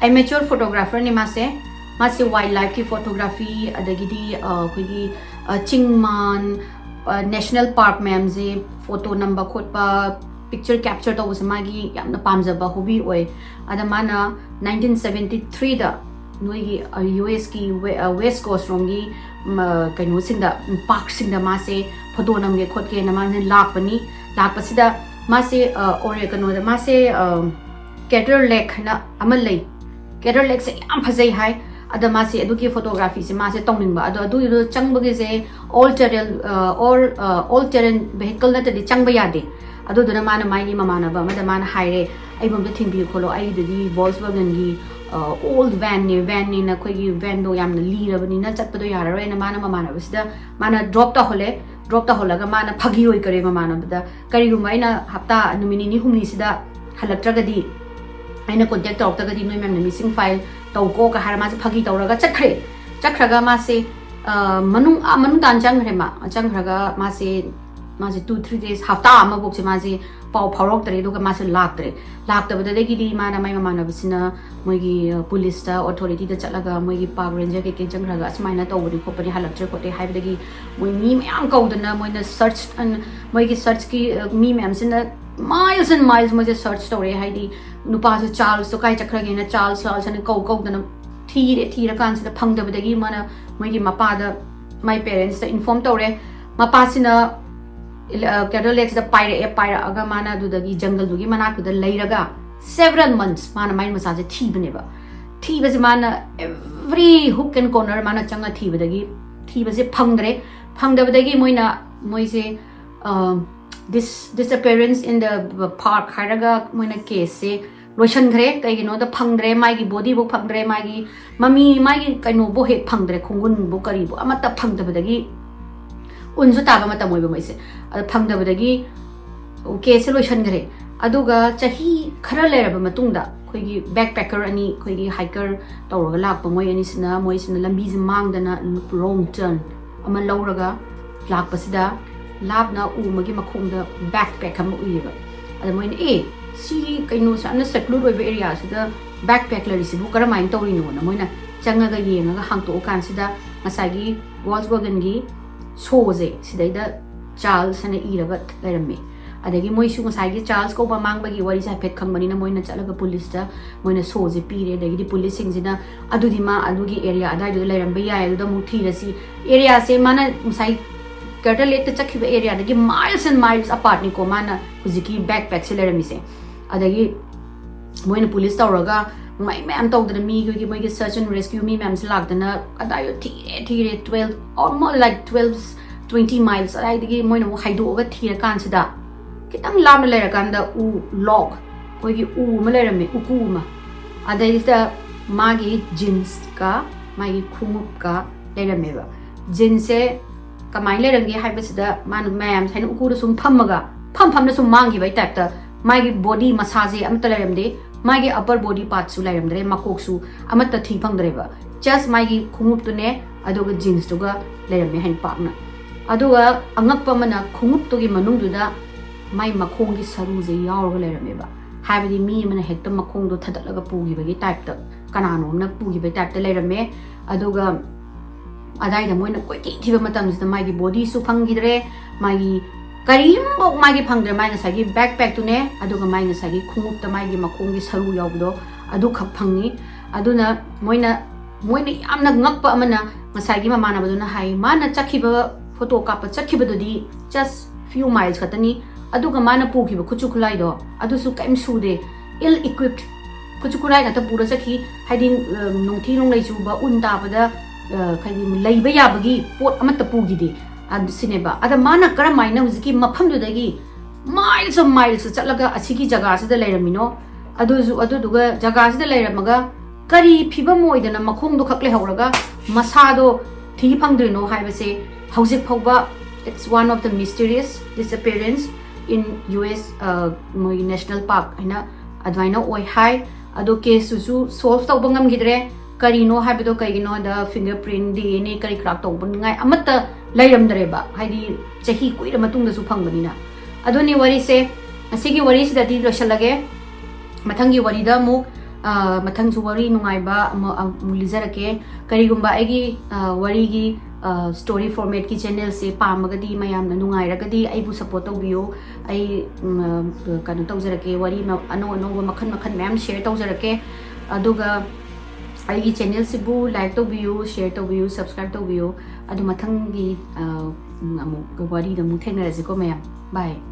amateur photographerꯅꯤ ꯃꯥꯁꯦ꯫ ꯃꯥꯁꯦ wildlifeꯀꯤ photography, ꯑꯗꯒꯤꯗꯤ, ꯑ, ꯑꯩꯈꯣꯏꯒꯤ, ꯑ, ꯆꯤꯡ ꯃꯥꯟ, ꯑ, national park ꯃꯌꯥꯝꯁꯦ photo ꯅꯝꯕ ꯈꯣꯠꯄ, picture capture ꯇꯧꯕꯁꯦ ꯃꯥꯒꯤ ꯌꯥꯝꯅ ꯄꯥꯝꯖꯕ hobby ꯑꯣꯏ꯫ ꯑꯗ ꯃꯥꯅ nineteen seventy threeꯗ ꯅꯣꯏꯒꯤ, ꯑ, USꯀꯤ ꯋꯦ-, ꯑ, West Coast ꯔꯣꯝꯒꯤ, ꯎꯝ, ꯑ, ꯀꯩꯅꯣꯁꯤꯡꯗ, ꯎꯝ, parkꯁꯤꯡꯗ ꯃꯥꯁꯦ photo ꯅꯝꯒꯦ ꯈꯣꯠꯀꯦꯅ ꯃꯥꯁꯦ ꯂꯥꯛꯄꯅꯤ꯫ ꯂꯥꯛꯄꯁꯤꯗ ꯃꯥꯁꯦ, ꯑ, ꯑꯣꯔꯦ-, ꯀꯩꯅꯣꯗ ꯃꯥꯁꯦ, ꯑ, Crater Lake ꯍꯥꯏꯅ ꯑꯃ ꯂꯩ꯫ Crater Lakeꯁꯦ ꯌꯥꯝ ꯐꯖꯩ ꯍꯥꯏ꯫ ꯑꯗ ꯃꯥꯁꯦ ꯑꯗꯨꯒꯤ photographyꯁꯦ ꯃꯥꯁꯦ ꯇꯧꯅꯤꯡꯕ꯫ ꯑꯗꯣ ꯑꯗꯨꯒꯤꯗꯣ ꯆꯪꯕꯒꯤꯁꯦ all terrain, ꯑ, all, ꯑ, all terrain vehicle ꯅꯠꯇ꯭ꯔꯗꯤ ꯆꯪꯕ ꯌꯥꯗꯦ꯫ ꯑꯗꯨꯗꯨꯅ ꯃꯥꯅ ꯃꯥꯒꯤ ꯃꯃꯥꯟꯅꯕ ꯑꯃꯗ ꯃꯥꯅ ꯍꯥꯏꯔꯦ, "ꯑꯩꯕꯨ ꯑꯝꯇ ꯊꯤꯟꯕꯤꯌꯨ ꯈꯣꯠꯂꯣ, ꯑꯩꯒꯤꯗꯨꯗꯤ Volkswagenꯒꯤ, ꯑ, old vanꯅꯦ, vanꯅꯦꯅ ꯑꯩꯈꯣꯏꯒꯤ vanꯗꯣ ꯌꯥꯝꯅ ꯂꯤꯔꯕꯅꯤꯅ ꯆꯠꯄꯗꯣ ꯌꯥꯔꯔꯣꯏꯅ" ꯃꯥꯅ ꯃꯃꯥꯟꯅꯕꯁꯤꯗ ꯃꯥꯅ drop ꯇꯧꯍꯜꯂꯦ꯫ Drop ꯇꯧꯍꯜꯂꯒ ꯃꯥꯅ ꯐꯥꯒꯤ ꯑꯣꯏ ꯀꯔꯦ ꯃꯃꯥꯟꯅꯕꯗ, "ꯀꯔꯤꯒꯨꯝꯕ ꯑꯩꯅ ꯍꯞꯇꯥ ꯅꯨꯃꯤꯠ ꯅꯤꯅꯤ ꯍꯨꯝꯅꯤꯁꯤꯗ ꯍꯜꯂꯛꯇ꯭ꯔꯒꯗꯤ, ꯑꯩꯅ contact ꯇꯧꯔꯛꯇ꯭ꯔꯒꯗꯤ ꯅꯣꯏ ꯃꯌꯥꯝꯅ missing file ꯇꯧꯀꯣ" ꯀ ꯍꯥꯏꯔ ꯃꯥꯁꯦ ꯐꯥꯒꯤ ꯇꯧꯔꯒ ꯆꯠꯈ꯭ꯔꯦ꯫ ꯆꯠꯈ꯭ꯔꯒ ꯃꯥꯁꯦ, ꯑ, ꯃꯅꯨꯡ, ꯑꯥ, ꯃꯅꯨꯡ ꯇꯥꯟ ꯆꯪꯈ꯭ꯔꯦ ꯃꯥ꯫ ꯆꯪꯈ꯭ꯔꯒ ꯃꯥꯁꯦ, ꯃꯥꯁꯦ two three days, ꯍꯞꯇꯥ ꯑꯃꯐꯥꯎꯁꯦ ꯃꯥꯁꯦ ꯄꯥꯎ ꯐꯥꯎꯔꯛꯇ꯭ꯔꯦ꯫ ꯑꯗꯨꯒ ꯃꯥꯁꯦ ꯂꯥꯛꯇ꯭ꯔꯦ꯫ ꯂꯥꯛꯇꯕꯗꯗꯒꯤꯗꯤ ꯃꯥꯅ, ꯃꯥꯏ ꯃꯃꯥꯟꯅꯕꯁꯤꯅ ꯃꯣꯏꯒꯤ, ꯑ, ꯄꯨꯂꯤꯁꯇ, authorityꯗ ꯆꯠꯂꯒ ꯃꯣꯏꯒꯤ park ranger ꯀꯩꯀꯩ ꯆꯪꯈ꯭ꯔꯒ ꯑꯁꯨꯃꯥꯏꯅ ꯇꯧꯕꯅꯤ ꯈꯣꯠꯄꯅꯤ, ꯍꯜꯂꯛꯇ꯭ꯔꯦ ꯈꯣꯠꯇꯦ ꯍꯥꯏꯕꯗꯒꯤ ꯃꯣꯏ ꯃꯤ ꯃꯌꯥꯝ ꯀꯧꯗꯅ ꯃꯣꯏꯅ search, ꯑꯟ-, ꯃꯣꯏꯒꯤ searchꯀꯤ, ꯑ, ꯃꯤ ꯃꯌꯥꯝꯁꯤꯅ miles and miles ꯃꯣꯏꯁꯦ search ꯇꯧꯔꯦ꯫ ꯍꯥꯏꯗꯤ ꯅꯨꯄꯥꯁꯦ ꯆꯥꯔꯜꯁꯇꯣ ꯀꯥꯏ ꯆꯠꯈ꯭ꯔꯒꯦꯅ ꯆꯥꯔꯜꯁ, ꯆꯥꯔꯜꯁ ꯍꯥꯏꯅ ꯀꯧ ꯀꯧꯗꯅ ꯊꯤꯔꯦ꯫ ꯊꯤꯔꯀꯥꯟꯁꯤꯗ ꯐꯪꯗꯕꯗꯒꯤ ꯃꯥꯅ ꯃꯣꯏꯒꯤ ꯃꯄꯥꯗ, ꯃꯥꯏ parentsꯇ inform ꯇꯧꯔꯦ꯫ ꯃꯄꯥꯁꯤꯅ, ꯑ, Crater Lakeꯁꯤꯗ ꯄꯥꯏꯔꯛꯑꯦ꯫ ꯄꯥꯏꯔꯛꯑꯒ ꯃꯥꯅ ꯑꯗꯨꯗꯒꯤ ꯖꯪꯒꯜꯗꯨꯒꯤ ꯃꯅꯥꯛꯇꯨꯗ ꯂꯩꯔꯒ several months ꯃꯥꯅ ꯃꯥꯏ ꯃꯆꯥꯁꯦ ꯊꯤꯕꯅꯦꯕ꯫ ꯊꯤꯕꯁꯦ ꯃꯥꯅ every hook and corner ꯃꯥꯅ ꯆꯪꯉ ꯊꯤꯕꯗꯒꯤ, ꯊꯤꯕꯁꯦ ꯐꯪꯗ꯭ꯔꯦ꯫ ꯐꯪꯗꯕꯗꯒꯤ ꯃꯣꯏꯅ, ꯃꯣꯏꯁꯦ, ꯑ, Disappearance in the park ꯍꯥꯏꯔꯒ ꯃꯣꯏꯅ ꯀꯦꯁꯁꯦ ꯂꯣꯏꯁꯟꯈ꯭ꯔꯦ꯫ ꯀꯩꯒꯤꯅꯣꯗ ꯐꯪꯗ꯭ꯔꯦ, ꯃꯥꯒꯤ ꯕꯣꯗꯤꯕꯨ ꯐꯪꯗ꯭ꯔꯦ, ꯃꯥꯒꯤ ꯃꯃꯤ, ꯃꯥꯒꯤ ꯀꯩꯅꯣꯕꯨ ꯍꯦꯛ ꯐꯪꯗ꯭ꯔꯦ, ꯈꯣꯡꯒꯨꯟꯕꯨ ꯀꯔꯤꯕꯨ ꯑꯃꯠꯇ ꯐꯪꯗꯕꯗꯒꯤ, ꯎꯟꯁꯨ ꯇꯥꯕ ꯃꯇꯝ ꯑꯣꯏꯕ ꯃꯣꯏꯁꯦ, ꯑꯗ ꯐꯪꯗꯕꯗꯒꯤ ꯀꯦꯁꯁꯦ ꯂꯣꯏꯁꯟꯈ꯭ꯔꯦ꯫ ꯑꯗꯨꯒ ꯆꯍꯤ ꯈꯔ ꯂꯩꯔꯕ ꯃꯇꯨꯡꯗ ꯑꯩꯈꯣꯏꯒꯤ ꯕꯦꯛ ꯄꯦꯀꯔ ꯑꯅꯤ, ꯑꯩꯈꯣꯏꯒꯤ ꯍꯥꯏꯀꯔ ꯇꯧꯔꯒ ꯂꯥꯛꯄ ꯃꯣꯏ ꯑꯅꯤꯁꯤꯅ, ꯃꯣꯏꯁꯤꯅ ꯂꯝꯕꯤꯁꯦ ꯃꯥꯡꯗꯅ ꯔꯣꯡ ꯇꯔꯟ ꯑꯃ ꯂꯧꯔꯒ ꯂꯥꯛꯄꯁꯤꯗ ꯂꯥꯞꯅ ꯎ ꯑꯃꯒꯤ ꯃꯈꯣꯡꯗ ꯕꯦꯛ ꯄꯦꯛ ꯑꯃ ꯎꯏꯌꯦꯕ꯫ ꯑꯗ ꯃꯣꯏꯅ, "ꯑꯦ, ꯁꯤ ꯀꯩꯅꯣꯁꯦ ꯌꯥꯝꯅ ꯁꯦꯀ꯭ꯂꯨꯗ ꯑꯣꯏꯕ ꯑꯦꯔꯤꯌꯥꯁꯤꯗ ꯕꯦꯛ ꯄꯦꯛ ꯂꯩꯔꯤꯁꯤꯕꯨ ꯀꯔꯝꯍꯥꯏꯅ ꯇꯧꯔꯤꯅꯣꯅ?" ꯃꯣꯏꯅ ꯆꯪꯉꯒ ꯌꯦꯡꯉꯒ ꯍꯥꯡꯇꯣꯛꯑꯀꯥꯟꯁꯤꯗ ꯉꯁꯥꯏꯒꯤ ꯋꯣꯜꯁꯋꯥꯒꯟꯒꯤ ꯁꯣꯁꯦ ꯁꯤꯗꯩꯗ ꯆꯥꯔꯜꯁ ꯍꯥꯏꯅ ꯏꯔꯒ ꯂꯩꯔꯝꯃꯦ꯫ ꯑꯗꯒꯤ ꯃꯣꯏꯁꯨ ꯉꯁꯥꯏꯒꯤ ꯆꯥꯔꯜꯁ ꯀꯧꯕ ꯑꯃꯥꯡꯕꯒꯤ ꯋꯥꯔꯤꯁꯦ ꯍꯥꯏꯐꯦꯠ ꯈꯪꯕꯅꯤꯅ ꯃꯣꯏꯅ ꯆꯠꯂꯒ ꯄꯨꯂꯤꯁꯇ ꯃꯣꯏꯅ ꯁꯣꯁꯦ ꯄꯤꯔꯦ꯫ ꯑꯗꯒꯤꯗꯤ ꯄꯨꯂꯤꯁꯁꯤꯡꯁꯤꯅ ꯑꯗꯨꯗꯤ ꯃꯥ ꯑꯗꯨꯒꯤ ꯑꯦꯔꯤꯌꯥ ꯑꯗꯥꯏꯗꯨꯗ ꯂꯩꯔꯝꯕ ꯌꯥꯏ, ꯑꯗꯨꯗ ꯑꯃꯨꯛ ꯊꯤꯔꯁꯤ꯫ ꯑꯦꯔꯤꯌꯥꯁꯦ ꯃꯥꯅ ꯉꯁꯥꯏ ꯀ꯭ꯔꯦꯇꯔ ꯂꯦꯛꯇ ꯆꯠꯈꯤꯕ ꯑꯦꯔꯤꯌꯥꯗꯒꯤ miles and miles apartꯅꯤꯀꯣ ꯃꯥꯅ ꯍꯧꯖꯤꯛꯀꯤ ꯕꯦꯛ ꯄꯦꯛꯁꯦ ꯂꯩꯔꯝꯃꯤꯁꯦ꯫ ꯑꯗꯒꯤ ꯃꯣꯏꯅ ꯄꯨꯂꯤꯁ ꯇꯧꯔꯒ ꯃꯩ ꯃꯌꯥꯝ ꯇꯧꯗꯅ ꯃꯤꯒꯤ, ꯃꯣꯏꯒꯤ search and rescue ꯃꯤ ꯃꯌꯥꯝꯁꯦ ꯂꯥꯛꯇꯅ ꯑꯗꯥꯏꯗꯣ ꯊꯤꯔꯦ, ꯊꯤꯔꯦ, twelve, almost like twelve, twenty miles ꯑꯗꯥꯏꯗꯒꯤ ꯃꯣꯏꯅ ꯑꯃꯨꯛ ꯍꯥꯏꯗꯣꯛꯑꯒ ꯊꯤꯔꯀꯥꯟꯁꯤꯗ ꯈꯤꯇꯪ ꯂꯥꯞꯅ ꯂꯩꯔꯀꯥꯟꯗ ꯎ ꯂꯣꯛ, ꯑꯩꯈꯣꯏꯒꯤ ꯎ ꯑꯃ ꯂꯩꯔꯝꯃꯦ, ꯎꯀꯨ ꯑꯃ꯫ ꯑꯗꯩꯁꯤꯗ ꯃꯥꯒꯤ ꯖꯤꯟꯁꯀ ꯃꯥꯒꯤ ꯈꯣꯡꯎꯞꯀ ꯂꯩꯔꯝꯃꯦꯕ꯫ ꯖꯤꯟꯁꯁꯦ ꯀꯃꯥꯏꯅ ꯂꯩꯔꯝꯒꯦ ꯍꯥꯏꯕꯁꯤꯗ ꯃꯥꯅ ꯃꯌꯥꯝ ꯁꯨꯃꯥꯏꯅ ꯎꯀꯨꯗ ꯁꯨꯝ ꯐꯝꯃꯒ ꯐꯝ ꯐꯝꯅ ꯁꯨꯝ ꯃꯥꯡꯈꯤꯕꯒꯤ ꯇꯥꯏꯞꯇ ꯃꯥꯒꯤ ꯕꯣꯗꯤ ꯃꯁꯥꯁꯦ ꯑꯃꯠꯇ ꯂꯩꯔꯝꯗꯦ, ꯃꯥꯒꯤ ꯑꯄꯔ ꯕꯣꯗꯤ ꯄꯥꯔꯠꯁꯨ ꯂꯩꯔꯝꯗ꯭ꯔꯦ, ꯃꯀꯣꯛꯁꯨ ꯑꯃꯠꯇ ꯊꯤ ꯐꯪꯗ꯭ꯔꯦꯕ꯫ ꯖꯁ ꯃꯥꯒꯤ ꯈꯣꯡꯎꯞꯇꯨꯅꯦ ꯑꯗꯨꯒ ꯖꯤꯟꯁꯇꯨꯒ ꯂꯩꯔꯝꯃꯦ ꯍꯥꯏꯅ ꯄꯥꯛꯅ꯫ ꯑꯗꯨꯒ ꯑꯉꯛꯄ ꯑꯃꯅ ꯈꯣꯡꯎꯞꯇꯨꯒꯤ ꯃꯅꯨꯡꯗꯨꯗ ꯃꯥꯏ ꯃꯈꯣꯡꯒꯤ ꯁꯔꯨꯁꯦ ꯌꯥꯎꯔꯒ ꯂꯩꯔꯝꯃꯦꯕ꯫ ꯍꯥꯏꯕꯗꯤ ꯃꯤ ꯑꯃꯅ ꯍꯦꯛꯇ ꯃꯈꯣꯡꯗꯣ ꯊꯗꯠꯂꯒ ꯄꯨꯈꯤꯕꯒꯤ ꯇꯥꯏꯞꯇ, ꯀꯅꯥꯅꯣꯝꯅ ꯄꯨꯈꯤꯕꯒꯤ ꯇꯥꯏꯞꯇ ꯂꯩꯔꯝꯃꯦ꯫ ꯑꯗꯨꯒ ꯑꯗꯥꯏꯗ ꯃꯣꯏꯅ ꯀꯣꯏꯊꯤ ꯊꯤꯕ ꯃꯇꯝꯁꯤꯗ ꯃꯥꯒꯤ ꯕꯣꯗꯤꯁꯨ ꯐꯪꯈꯤꯗ꯭ꯔꯦ, ꯃꯥꯒꯤ ꯀꯔꯤꯝꯐꯥꯎ ꯃꯥꯒꯤ ꯐꯪꯗ꯭ꯔꯦ꯫ ꯃꯥꯒꯤ ꯉꯁꯥꯏꯒꯤ ꯕꯦꯛ ꯄꯦꯛꯇꯨꯅꯦ ꯑꯗꯨꯒ ꯃꯥꯒꯤ ꯉꯁꯥꯏꯒꯤ ꯈꯣꯡꯎꯞꯇ ꯃꯥꯒꯤ ꯃꯈꯣꯡꯒꯤ ꯁꯔꯨ ꯌꯥꯎꯕꯗꯣ ꯑꯗꯨꯈꯛ ꯐꯪꯉꯤ꯫ ꯑꯗꯨꯅ ꯃꯣꯏꯅ, ꯃꯣꯏꯅ ꯌꯥꯝꯅ ꯉꯛꯄ ꯑꯃꯅ ꯉꯁꯥꯏꯒꯤ ꯃꯃꯥꯟꯅꯕꯗꯨꯅ ꯍꯥꯏ, ꯃꯥꯅ ꯆꯠꯈꯤꯕ, ꯐꯣꯇꯣ ꯀꯥꯞꯄ ꯆꯠꯈꯤꯕꯗꯨꯗꯤ just few miles ꯈꯛꯇꯅꯤ, ꯑꯗꯨꯒ ꯃꯥꯅ ꯄꯨꯈꯤꯕ ꯈꯨꯠꯁꯨ ꯈꯨꯠꯂꯥꯏꯗꯣ ꯑꯗꯨꯁꯨ ꯀꯔꯤꯝ ꯁꯨꯗꯦ, ill equipped, ꯈꯨꯠꯁꯨ ꯈꯨꯠꯂꯥꯏ ꯉꯥꯛꯇ ꯄꯨꯔ ꯆꯠꯈꯤ꯫ ꯍꯥꯏꯗꯤ, ꯑ, ꯅꯣꯡꯊꯤ ꯅꯣꯡꯂꯩ ꯆꯨꯕ, ꯎꯟ ꯇꯥꯕꯗ, ꯑ, ꯍꯥꯏꯗꯤ ꯂꯩꯕ ꯌꯥꯕꯒꯤ ꯄꯣꯠ ꯑꯃꯠꯇ ꯄꯨꯈꯤꯗꯦ꯫ ꯑꯗꯨ ꯁꯤꯅꯦꯕ꯫ ꯑꯗ ꯃꯥꯅ ꯀꯔꯝꯍꯥꯏꯅ ꯍꯧꯖꯤꯛꯀꯤ ꯃꯐꯝꯗꯨꯗꯒꯤ miles of miles ꯆꯠꯂꯒ ꯑꯁꯤꯒꯤ ꯖꯒꯥꯁꯤꯗ ꯂꯩꯔꯝꯃꯤꯅꯣ, ꯑꯗꯨꯁꯨ, ꯑꯗꯨꯗꯨꯒ ꯖꯒꯥꯁꯤꯗ ꯂꯩꯔꯝꯃꯒ ꯀꯔꯤ ꯐꯤꯕꯝ ꯑꯣꯏꯗꯅ ꯃꯈꯣꯡꯗꯣ ꯈꯛ ꯂꯩꯍꯧꯔꯒ ꯃꯁꯥꯗꯣ ꯊꯤ ꯐꯪꯗ꯭ꯔꯤꯅꯣ ꯍꯥꯏꯕꯁꯦ ꯍꯧꯖꯤꯛ ꯐꯥꯎꯕ it's one of the mysterious disappearance in U S, ꯑ, ꯃꯣꯏꯒꯤ ꯅꯦꯁꯅꯦꯜ ꯄꯥꯔꯛ ꯍꯥꯏꯅ ꯑꯗꯨꯃꯥꯏꯅ ꯑꯣꯏ ꯍꯥꯏ꯫ ꯑꯗꯣ ꯀꯦꯁꯇꯨꯁꯨ ꯁꯣꯜꯚ ꯇꯧꯕ ꯉꯝꯈꯤꯗ꯭ꯔꯦ꯫ ꯀꯔꯤꯅꯣ ꯍꯥꯏꯕꯗꯣ, ꯀꯩꯒꯤꯅꯣꯗ finger print, D N A ꯀꯔꯤ ꯀꯔꯥ ꯇꯧꯕꯅꯤꯉꯥꯏ ꯑꯃꯠꯇ ꯂꯩꯔꯝꯗ꯭ꯔꯦꯕ, ꯍꯥꯏꯗꯤ ꯆꯍꯤ ꯀꯨꯏꯔ ꯃꯇꯨꯡꯗꯁꯨ ꯐꯪꯕꯅꯤꯅ꯫ ꯑꯗꯨꯅꯤ ꯋꯥꯔꯤꯁꯦ꯫ ꯉꯁꯤꯒꯤ ꯋꯥꯔꯤꯁꯤꯗꯗꯤ ꯂꯣꯏꯁꯤꯜꯂꯒꯦ꯫ ꯃꯊꯪꯒꯤ ꯋꯥꯔꯤꯗ ꯑꯃꯨꯛ, ꯑ, ꯃꯊꯪꯁꯨ ꯋꯥꯔꯤ ꯅꯨꯡꯉꯥꯏꯕ ꯑꯃ ꯑꯃꯨꯛ ꯂꯤꯖꯔꯛꯀꯦ꯫ ꯀꯔꯤꯒꯨꯝꯕ ꯑꯩꯒꯤ, ꯑ, ꯋꯥꯔꯤꯒꯤ, ꯑ, ꯁ꯭ꯇꯣꯔꯤ ꯐꯣꯔꯃꯦꯠꯀꯤ ꯆꯦꯅꯦꯜꯁꯦ ꯄꯥꯝꯃꯒꯗꯤ, ꯃꯌꯥꯝꯅ ꯅꯨꯡꯉꯥꯏꯔꯒꯗꯤ ꯑꯩꯕꯨ ꯁꯞꯄꯣꯔꯠ ꯇꯧꯕꯤꯌꯨ꯫ ꯑꯩ, ꯎꯝ, ꯑ, ꯀꯩꯅꯣ ꯇꯧꯖꯔꯛꯀꯦ, ꯋꯥꯔꯤ ꯃ-, ꯑꯅꯧ ꯑꯅꯧꯕ ꯃꯈꯜ ꯃꯈꯜ ꯃꯌꯥꯝ ꯁꯤꯌꯔ ꯇꯧꯖꯔꯛꯀꯦ꯫ ꯑꯗꯨꯒ ꯑꯩꯒꯤ ꯆꯦꯅꯦꯜꯁꯤꯕꯨ ꯂꯥꯏꯛ ꯇꯧꯕꯤꯌꯨ, ꯁꯤꯌꯔ ꯇꯧꯕꯤꯌꯨ, ꯁꯕꯁꯀ꯭ꯔꯥꯏꯕ ꯇꯧꯕꯤꯌꯨ꯫ ꯑꯗꯨ ꯃꯊꯪꯒꯤ, ꯑ, ꯎꯝ, ꯑꯃꯨꯛ ꯋꯥꯔꯤꯗ ꯑꯃꯨꯛ ꯊꯦꯡꯅꯔꯁꯤꯀꯣ ꯃꯌꯥꯝ꯫ ꯕꯥꯏ꯫